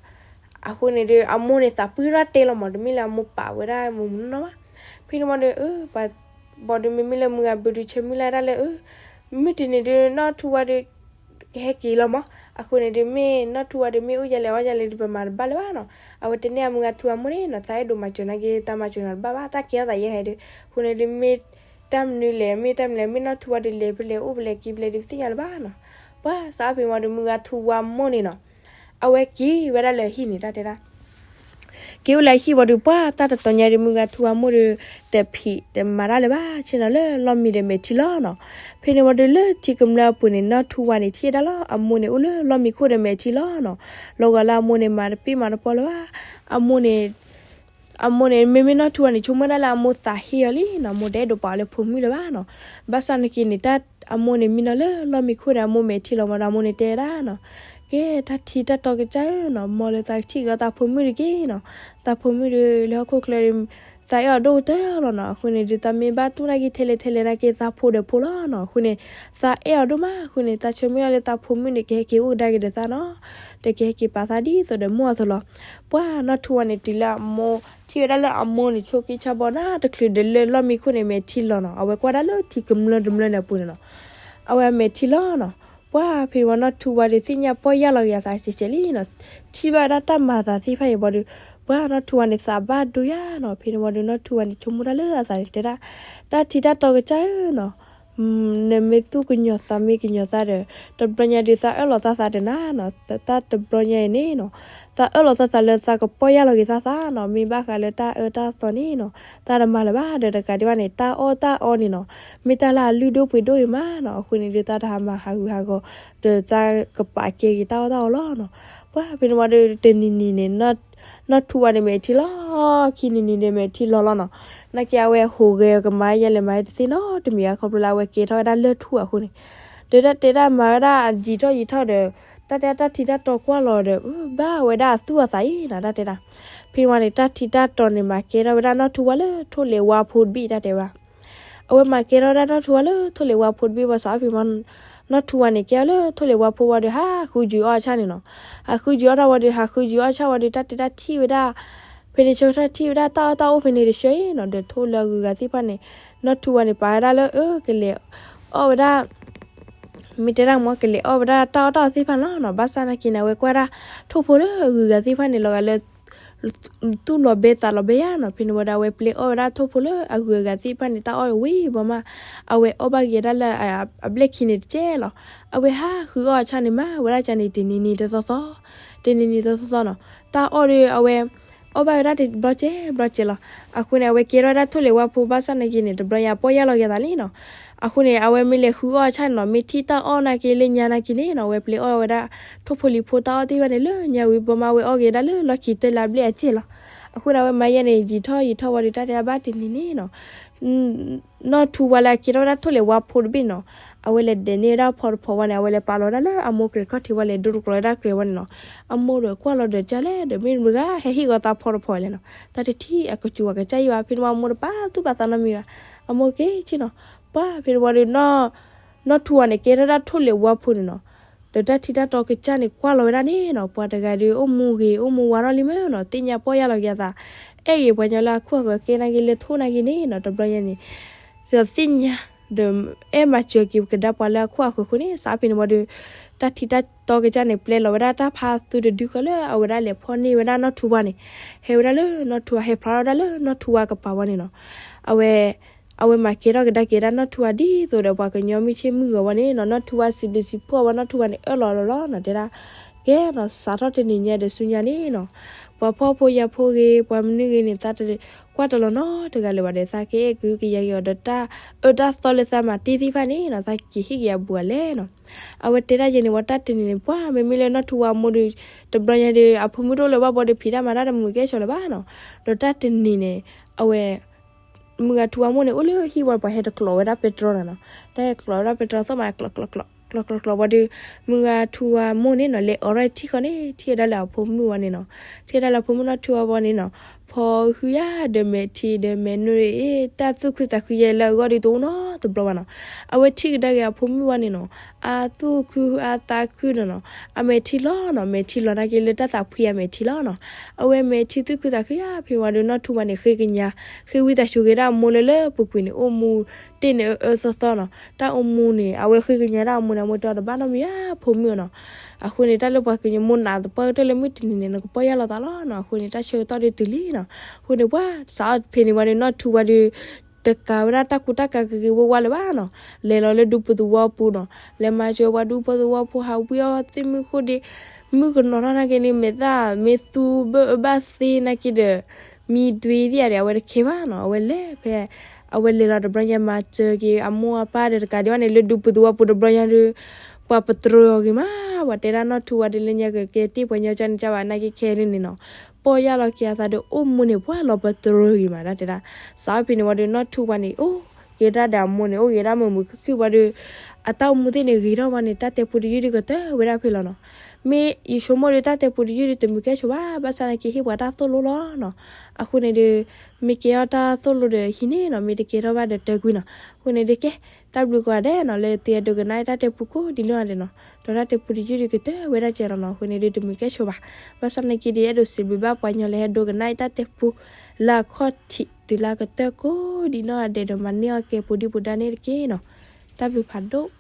အဃိန့ၣ်ဒုး အမိၢ်န့ၣ်သးပှံၢ်ထီၣ်တဲလီၤမး တမ့ၢ်လၢအမိၢ်ပာ်ဝဲဒၣ်မုၢ်မုၢ်နီၢ်နီၢ်ဘၣ် ဖဲန့ၣ်ဝံၤဒီး ဘၣ်ဒီးမ့မ့ၢ်လၢမုၢ်ဂၤဘုဒုးဆၢမုၢ်လၢ်ဒၣ်လၢ မုၢ်တနံၤဒုး နီၢ်ထူဝါဒီး ကဟဲက့ၤလီၤမး အဃိန့ၣ်ဒုး မ့ၢ်နီၢ်ထူဝါဒီး မ့ၢ်အိၣ်ယဲလဲၣ်အီယဲလဲၣ်ဒုး ပမၤတဘၣ်လၢၤဘၣ်နီၤ အဝဲတဲန့ၢ်အမုၢ်ဂၤထူဝါမိၢ်န့ၣ်နီၤ သးအဲၣ်ဒိးမၤစၢၤနာ်က့ သးမၤစၢၤနၤတဘၣ်ဘၣ် တၢ်ကဲထီၣ်သးယဲဟဲဒုး အဃိန့ၣ်ဒုး မ့ၢ်တၢ်မနုၤလဲၣ် မ့ၢ်တၢ်မနုၤလဲၣ် မ့ၢ်နီၢ်ထူဝါဒီး လဲၤဖဲလဲၣ်အိၣ်ဖဲလဲၣ်က့ၤဖဲလဲၣ်ဒုး ပသ့ၣ်ညါလၢၤဘၣ်နီၤ ပှၤစးဖဲမီဒီး မုၢ်ဂၤထူဝါမိၢ်န့ၣ်နီၤ အဝဲက့ၤဝဲဒၣ်လၢဟံၣ်န့ၣ် တၢ်တဲဒၣ် က့ၤအိၣ်လၢဟံၣ်ဝံၤဒီး ပှၤတၢ်တတီၤညါဒီး မုၢ်ဂၤထူဝါမိၢ်ဒီး တဖံးတမၤတၢ်လၢၤဘၣ် ဆ့ၣ်နီၤလၢလီၢ်မံဒီးမဲာ်ထံလီၤနီၤ ဖဲန့ၣ်ဝံၤဒီး လၢထံကမျၢၢ်အပူၤန့ၣ် နီၢ်ထူဝါန့ၣ် ထံၣ်ဝဲဒၣ်လီၤ အမိၢ်န့ၣ်အိၣ်လၢလီၢ်မံခိၣ်ဒီးမဲာ်ထံလီၤနီၤ လီၤဂာ်လၢအမိၢ်န့ၣ် မၤတပ့ၢ်မၤတပီလၢၤဘၣ် အမိၢ်န့ၣ် အမိၢ်န့ၣ် မ့မ့ၢ်နီၢ်ထူဝါန့ၣ် ဆိကမိၣ်ဒၣ်လၢအမိၢ်သးဟ့အီၤလံနီၤ မိၢ်တအဲၣ်ဒိးပာ်အီၤလၢဖိမုၣ်လၢၤဘၣ်နီၤ ဘၣ်ဆၣ်နာ်က့န့ၣ် တၢ်အမိၢ်န့ၣ်မံနီၤလၢလီၢ်မံခိၣ်န့ၣ် အမိၢ်မဲာ်ထံလီၤမးဒီး အမိၢ်န့ၣ်တဲဒၣ်နီၤ ကဲ တၢ်ထံတၢ်တီကစၢ်ဧၢနီၤ မ်လၢသးကထံၣ်က့ၤသးဖိမုၣ်တက့ၢ်နီၤ သးဖိမုၣ်ဒီး လၢဟီၣ်ခိၣ်ချၢဒီး သးအဲၣ်အီၤဒိၣ်ကတၢၢ်လီၤနီၤ အဃိန့ၣ်ဒီး သးမ့ၢ်ဘၣ်တူၢ်နာ်က့ထဲလဲၣ်ထဲလဲၣ်နာ်က့ သးဖိဒီးဖိလီၤနီၤ အဃိန့ၣ် သးအဲၣ်အီၤဒိၣ်မး အဃိန့ၣ် သးဆၢမုၢ်လၢ်လၢသးဖိမုၣ်န့ၣ် ကဟဲက့ၤအိၣ်ကဒါက့ၤဒီးသးနီၤ ဒီးကဟဲက့ၤပာ်သးဒ်သိးဒီးမိၢ်အသိးလီၤ ပှၤနီၢ်ထူဝါန့ၣ် တုၤလၢအမိၢ် ထံၣ်ဝဲဒၣ်လၢအမိၢ်န့ၣ် ဆိးက့ဆါဘီနၤတချုးဒီးလၢလီၢ်မံခိၣ်န့ၣ် မဲာ်ထံလီၤနီၤ အဝဲကွၢ်ဒၣ်လၢထံကမျၢၢ်တမျၢၢ်န့ၣ်အပူၤန့ၣ်နီၤ အဝဲအမဲာ်ထံလီၤနီၤ ပှၤဖဲဝံၤနီၢ်ထူဝါဒီးသ့ၣ်ညါပီၢ်ယၢ်လီၤက့ၤအသးကဲးကဲးလံနီၤ ထံၣ်ဘၣ်ဝဲဒၣ်တၢ်မၤအသးသ့ၣ်တဖၣ်အံၤဘၣ်ဒီး ပှၤနီၢ်ထူဝါန့ၣ် သးဘၣ်ဒိယါနီၤ ဖဲန့ၣ်ဝံၤဒီးနီၢ်ထူဝါန့ၣ် ဆိကမိၣ်တၢ်လၢအသးန့ၣ် တဲဒၣ် တၢ်ထံတၢ်တီကစၢ်ဧၢနီၤ နမ့ၢ်သူၣ်ကညီၤသးမ့ၢ်ကညီၤသးဒီး တဘျီညါဒုး သးအၢၣ်လီၤသးသးတနၤနီၤ တၢ်တဘျီညါအံၤန့ၣ်နီၤ သးအၢၣ်လီၤသးသးလၢသးကပီၢ်ယၢ်လီၤက့ၤသးသးနီၤ မ့ၢ်ဘၣ်ဃးလၢတၢ်အၢတၢ်သီန့ၣ်နီၤ သးတမၤလၢၤဘၣ်ဒီး တကးဒံးဘၣ်န့ၣ် တၢ်အီၣ်တၢ်အီန့ၣ်နီၤ မ့ၢ်တၢ်လၢအလုၢ်ဒိၣ်ပှ့ၤဒိၣ်အံၤမးနီၤ အဃိန့ၣ်ဒုး သးတဟးမၤဟးဂူာ်ဟးဂီၤ ဒီးသးကပာ်ကဲက့ၤတၢ်အီၣ်တၢ်အီလီၤနီၤ ပှၤဖဲန့ၣ်ဝံၤဒီး တနံၤနံၤန့ၣ် နီၢ်ထူဝါန့ၣ်မဲာ်ထံလီၤ ခံနံၤနံၤန့ၣ်မဲာ်ထံလီၤလီၤနီၤ နာ်က့အဝဲဟူးဂဲၤကမၤယဲလဲၣ်မၤတသ့နီတမံၤ အခီဖျိလၢအဝဲကဲထီၣ်ဝဲဒၣ်လၢၢ်ထူၣ်အဃိန့ၣ် ဒီးတၢ်တဲဒၣ်မၤဝဲဒၣ်ယံာ်ထီၣ်ယံာ်ထီၣ်ဒီး တၢ်တဲတၢ်ထံတၢ်တီကွၢ်လီၤဒီး ဘၣ်ဝဲဒၣ်အသူၣ်အသးအံၤနီၤ တၢ်တဲဒၣ် ဖဲဝံၤန့ၣ် တၢ်ထံတၢ်တီန့ၣ် မၤကဲထီၣ်ဝဲဒၣ်နီၢ်ထူဝါလၢထိၣ်လဲၤဝါဖိတဘ့ၣ် တၢ်တဲဝဲဒၣ် အဝဲမၤကဲထီၣ်ဝဲဒၣ်နီၢ်ထူဝါလၢထိၣ်လဲၤဝါဖိတဘ့ၣ်ဘၣ်ဆၣ်ဖဲမ နီၢ်ထူဝါန့ၣ် ကဲအီၤလၢထိၣ်လဲၤဝါဖိဝံၤဒီး ဟးဃုယုာ်အီၣ်အဆၣ်န့ၣ်နီၤ. ဟးဃုယုာ်အီၣ်တၢ်ဝံၤဒီး ဟးဃုယုာ်အီၣ်အဆၣ်ဝံၤဒီး တၢ်တဲတၢ်ထံၣ်ဝဲဒၣ် ဖဲန့ၣ်ဆၢကတီၢ်ထံၣ်ဝဲဒၣ်တၢ်အီၣ်တၢ်အီဖဲန့ၣ်တဆှၢအံၤနီၤ ဒီးထိၣ်လၢအဂုၤအဂၤသ့ၣ်တဖၣ်န့ၣ် နီၢ်ထူဝါန့ၣ် ပာ်ဝဲဒၣ်လၢ အၢ ကလဲၤအီၣ်ဝဲဒၣ် မ့ၢ်တဲဒၣ်မ့ၢ် ကလဲၤအီၣ်ဝဲဒၣ်တၢ်အီၣ်တၢ်အီသ့ၣ်တဖၣ်လီၤနီၤ. ဘၣ်ဆၣ်နာ်က့န့ၣ် အဝဲကွၢ်ဒၣ်ထိၣ်ဖိလၢအဂုၤအဂၤသ့ၣ်တဖၣ်န့ၣ် လီၤဂာ်လၢ သူၣ်လီၤဘဲသးလီၤဘဲယါနီၤ. ဖဲန့ၣ်ဝံၤဒီး အဝဲပျဲအီၣ်ဝဲဒၣ်ထိၣ်ဖိလၢအဂုၤအဂၤသ့ၣ်တဖၣ်န့ၣ် တၢ်အီၣ်ဝံၤဘၣ်မး အဝဲအီၣ်ဘၣ်က့ၤဒၣ်လၢအဘျဲၣ်ခံန့ၣ်တကဲလီၤ. အဝဲဟးဃုအီၣ်အဆၣ်န့ၣ် မၤဝဲဒၣ်ကန့ၣ် တနံၤနံၤတသီသီ, တနံၤနံၤတသီသီနီၤ. တၢ်အီၣ်ဒီးအဝဲ အီၣ်ဘၣ်ဝဲဒၣ်တဘျီကဲဘျီကဲလီၤ. အဃိန့ၣ် အဝဲကဲထီၣ်ဝဲဒၣ်ထိၣ်လဲၤဝါဖိ ဘၣ်ဆၣ်နာ်က့န့ၣ် တဘျီညါပီၢ်ယၢ်လီၤက့ၤအသးလံနီၤ. အဃိန့ၣ် အဝဲမ့ၢ်လဲၤဃုအီၣ်အဆၣ်န့ၣ်နီၤ မ့ၢ်ထံၣ်တၢ်အီၣ်နာ်က့လၢညါနာ်က့န့ၣ်နီၤ အဝဲပျဲအီၣ်ဝဲဒၣ်ထိၣ်ဖိလံၤဖိတၢ်အီၣ်သ့ၣ်တဖၣ်န့ၣ် လၢညါဝံၤဘၣ်မး အဝဲအီၣ်က့ၤဒၣ်လၢလီၢ်ခံတၢၢ်လၢအဘျဲၣ်အကဲလီၤ. အဃိန့ၣ် အဝဲမၤယဲန့ၣ် ယံာ်ထီၣ်ယံာ်ထီၣ်ဝံၤဒီး တၢ်တဲအဘၣ်တနံၤန့ၣ်နီၤ နီၢ်ထူဝါလၢအကဲထီၣ်ဝဲဒၣ်ထိၣ်လဲၤဝါဖိတဘ့ၣ်နီၤ အဝဲလဲၤဒဲးန့ၢ်ဝဲဒၣ်ဖီတဖီဝဲန့ၣ် အဝဲလဲၤပာ်လီၤဝဲဒၣ်လၢအမိၢ်ကြဲၤခီၣ်ထံးဝဲ လဲၤဒိတကျိးဝဲဒၣ်ကြဲၤဝဲန့ၣ်နီၤ. အမိၢ်ဒီးကွၢ်လီၤဒီးကလဲၣ်ဒီး မ့ၢ်မုၢ်ဂၤဟဲဟ့ၣ်ဂီၤသးဖီတဖီလဲၣ်နီၤ. တၢ်တထံၣ်အကစူၤအကစၢ်ယံၤဘၣ် ဖဲန့ၣ်ဝံၤအမိၢ်တပာ်သူၣ်ပာ်သးနီတမံၤဘၣ်. အမိၢ်က့ၤထံၣ်နီၤ ပှၤဖဲန့ၣ်ဝံၤဒီး နီၢ်ထူဝါန့ၣ် ကဲထီၣ်ဝဲဒၣ်ထိၣ်လဲၤဝါဖိန့ၣ်နီၤ ဒီးတၢ်ထံၣ်တၢ်တီကစၢ်န့ၣ် ကွၢ်လီၤဝဲဒၣ်န့ၣ်နီၤ ပှၤတဂၤဒီး အိၣ်မူဂ့ၤ အိၣ်မူဝါထီၣ်လံမ့ၢ်နီၤ သ့ၣ်ညါပီၢ်ယၢ်လီၤက့ၤအသး အဲၣ်ဂ့ၤပှၤညီလၢအခိၣ်အဃၢၤကဲနာ်က့လၢထိၣ်နာ်က့န့ၣ်နီၤ တဘျီညါန့ၣ် ဒီးသ့ၣ်ညါ ဒီးအဲၣ်မၤစၢၤက့ၤကဒါပှၤလၢအခိၣ်အဃၢၤအဃိန့ၣ် စးဖဲန့ၣ်ဝံၤဒီး တၢ်ထံၣ်တၢ်တီကစၢ်န့ၣ် ပျဲလီၤဝဲဒၣ်တၢ်ဖးသူတဒုဃီလၢအဝဲဒၣ်လဲၤဖီၣ်န့ၢ်ဝဲဒၣ်နီၢ်ထူဝါန့ၣ် ဟဲဝဲဒၣ်လၢနီၢ်ထူဝါ ဟဲဖျါထီၣ်ဝဲဒၣ်လၢနီၢ်ထူဝါကပၤဝဲန့ၣ်နီၤ အဝဲ အဝဲမၤကဲထီၣ်ကဒါက့ၤဒၣ်နီၢ်ထူဝါဒ်သိးဒီးပှၤကညီမုၢ်ဆ့ၣ်မုၢ်ဂီၤဝဲန့ၣ်နီၤ နီၢ်ထူဝါစံးဘျုးစံးဖှိၣ်ဝဲ နီၢ်ထူဝါန့ၣ် အၢၣ်လီၤလီၤလီၤနီၤ တဲဒၣ် ကဲနီၤ စးထီၣ်တနံၤညါဒီးဆူညါန့ၣ်နီၤ ပှၤဖှီၣ်ဖိယာ်ဖိဂ့ၤ ပှၤမနုၤဂ့ၤန့ၣ် သးတကွၢ်တလီၤနီတဂၤလၢၤဘၣ်ဒီး သးကအဲၣ်ကုကယၤက့ၤအီၤဒီးတၢ်အၢတၢ်သီလၢသးမၤတ့ၢ်သ့ၣ်တဖၣ်န့ၣ်နီၤ သးက့ၤဟ့ၣ်က့ၤအဘူးအလဲနီၤ အဝဲတဲဒၣ်ယဲန့ၣ်ဝံၤ တၢ်တနံၤန့ၣ် ပှၤမ့မ့ၢ်လၢနီၢ်ထူဝါအမိၢ်ဒီး တဘျီညါဒီး အဖိမုၣ်တအိၣ်လၢၤဘၣ်ဘၣ်ဒီး ဖံးတၢ်မၤတၢ်တမုာ်ကဲဆိးလၢၤဘၣ်နီၤ ဒီးတၢ်တနံၤန့ၣ် အဝဲ မုၢ်ဂၤထူဝါမိၢ်န့ၣ် အိၣ်လၢဟံၣ်ဝံၤ ပှၤဟဲတကျိးဝဲဒၣ်ပဲတြီနီၤနီၤ တၢ်ဟဲကျိးဝဲဒၣ်ပဲတြီသီၣ်မး ကျိးကျိးကျိးကျိးကျိးဝံၤဒီး မုၢ်ဂၤထူဝါမိၢ်န့ၣ်နီၤ လဲၤအိးထီၣ်ထံဃီန့ၣ် ထံၣ်ဝဲဒၣ်လၢအဖိမုၣ်ဝဲန့ၣ်နီၤ ထံၣ်ဝဲဒၣ်လၢအဖိမုၣ်နီၢ်ထူဝါဝဲန့ၣ်နီၤ ဖီဟုယၤဒီးမဲာ်ထံဒီးမဲာ်နိဒီး အ့ တၢ်သူၣ်ခုသးခုယဲလၢအဂီၢ်ဒီးတအိၣ်နီတဘျီဘၣ်နီၤ အဝဲထံၣ်ကဒါက့ၤအဖိမုၣ်ဝဲန့ၣ်နီၤ အသူၣ်ခုအသးခုနီၤနီၤ အမဲာ်ထံလီၤနီၤ မဲာ်ထံလီၤနာ်က့လၢတၢ်သးဖှံအမဲာ်ထံလီၤနီၤ အဝဲမဲာ်ထံသူၣ်ခုသးခုယၤ ဖဲဝံၤဒီးနီၢ်ထူဝါန့ၣ် ဃ့ကညး ဃ့ဝံသးစူၤက့ၤဒၣ်အမိၢ်လၢလၢပူၤကွံာ်န့ၣ် အိၣ်မူတ့ၢ်န့ၣ်အၢအၢသီသီနီၤ တၢ်အိၣ်မူန့ၣ် အဝဲဃ့ကညးဒၣ်အမိၢ်န့ၣ် အမိၢ်တဲအီၤတဘၣ်နီတမံၤဧါ ဖိမုၣ်နီၤ အဃိန့ၣ် တၢ်လၢပှၤကညီမိၢ်နးသပှၢ်ကတၢၢ်လၢမုၢ်တနံၤန့ၣ် နကပီၢ်ယၢ်လီၤသးလီၤနီၤ အဃိန့ၣ် တၢ်ဆၢကတီၢ်ဒုးတုၤလံနီၤ အဃိန့ၣ် ပှၤစးအီၣ်ဖဲန့ၣ်ဝံၤဒီး နီၢ်ထူဝါဒီး တကးဝဲဒၣ်တၢ်ကူတၢ်ကၤက့ၤဝဲဝါလၢၤဘၣ်နီၤ လဲၤလီၤလၢဒူဖိသဝီပူၤနီၤ လဲၤမၤစၢၤပှၤဒူဖိသဝီဖိ ဟးဝံအီၣ်သ့ၣ်မုၢ်ဃိၣ်ဒ့ မုၣ်ကနီၤထီၣ်နာ်က့န့ၣ် မဲာ်သၣ်မ့ၢ်သူဘၢအဘၣ်သ့နာ်က့ဒီး မံဒွံသ့ၣ်ဧါဒီး အဝဲတခဲဘၣ်နီၤ အဝဲလဲၤဖဲ အဝဲလဲၤလီၤတဘျီညါ မၤစၢၤက့ၤအမိၢ်အပၢ်ဒီးတကးဒံးဘၣ်န့ၣ် လၢဒူဖိသဝီပူၤတဘျီညါဒီး ပှၤပတြၢၤအီၤဂ့ၤမး ပှၤတဲဒၣ်နီၢ်ထူဝါဒီးလၢညါကကဲတ့ၢ်ပှၤညီကၢ်န့ၣ်ကၢ်ဘၣ်နာ်က့ခဲန့ၣ်န့ၣ်နီၤ ပီၢ်ယၢ်လီၤက့ၤအသးဒီးအိၣ်မူန့ၣ် ပှၤလီၤပတြၢၤဂ့ၤမး တၢ်တဲဒၣ် စးဖဲန့ၣ်ဝံၤဒီးနီၢ်ထူဝါန့ၣ် အိၣ်က့ၤဒၣ်ဒီးအမိၢ်န့ၣ် အိၣ်က့ၤဒၣ်မုာ်မုာ်ခုၣ်ခုၣ်ဝံၤဒီး အတၢ်အိၣ်မူသ့ၣ်န့ၣ်ဂ့ၤထီၣ်ဝဲန့ၣ် တၢ်တဲပူတယုၢ်ဒုးကတၢၢ်ဝဲဒၣ်ဖဲလီၤနီၤ မ့ၢ်ယဆိကမိၣ်ဒီးတၢ်တဲပူတယုၢ်ဒုးတမုာ်ကဲဆိးဘၣ် ဘၣ်ဆၣ်နာ်က့ဟ့ၣ်ပှၤတၢ်သိၣ်လိလီၤနီၤ အဃိန့ၣ်ဒီး မ့ၢ်ကဲထီၣ်တၢ်သိၣ်လိဒီးဟံးန့ၢ်နီၤ မ့ၢ်တကဲထီၣ်ဘၣ်ဒီးတၢ်ကွံနီၤ အဃိန့ၣ်ဒီးကဲ တၢ်ဘျုးကိးဂၤဒဲးနီၤ လၢသုအဲၣ်ဒိးကနၣ်တၢ်တဲပူကိးဒ်နီၢ်ဂၤဒဲးနီၤ ဒီးတၢ်တဲပူတယုၢ်ဒုးကတၢၢ်ဝဲဒၣ်ကဲလီၤနီၤ အဃိန့ၣ်ဒီးတမုာ်ကဲဆိးဘၣ် ဘၣ်ဆၣ်နာ်က့ဒီးအဲၣ်ဒိးစံးဘျုးဘၣ်ပှၤညီလၢဟဲဒိကနၣ်အံၤတၢ်တဲပူ လၢအခီၣ်ထံးတုၤလၢအကတၢၢ်ကိးဒ်နီၢ်ဂၤဒဲးဒီး မၤန့ၢ်အီၣ်ကဲပူၤဒံပူၤဒါန့ၣ်တက့ၢ်နီၤ တၢ်ဘျုးဖးဒိၣ်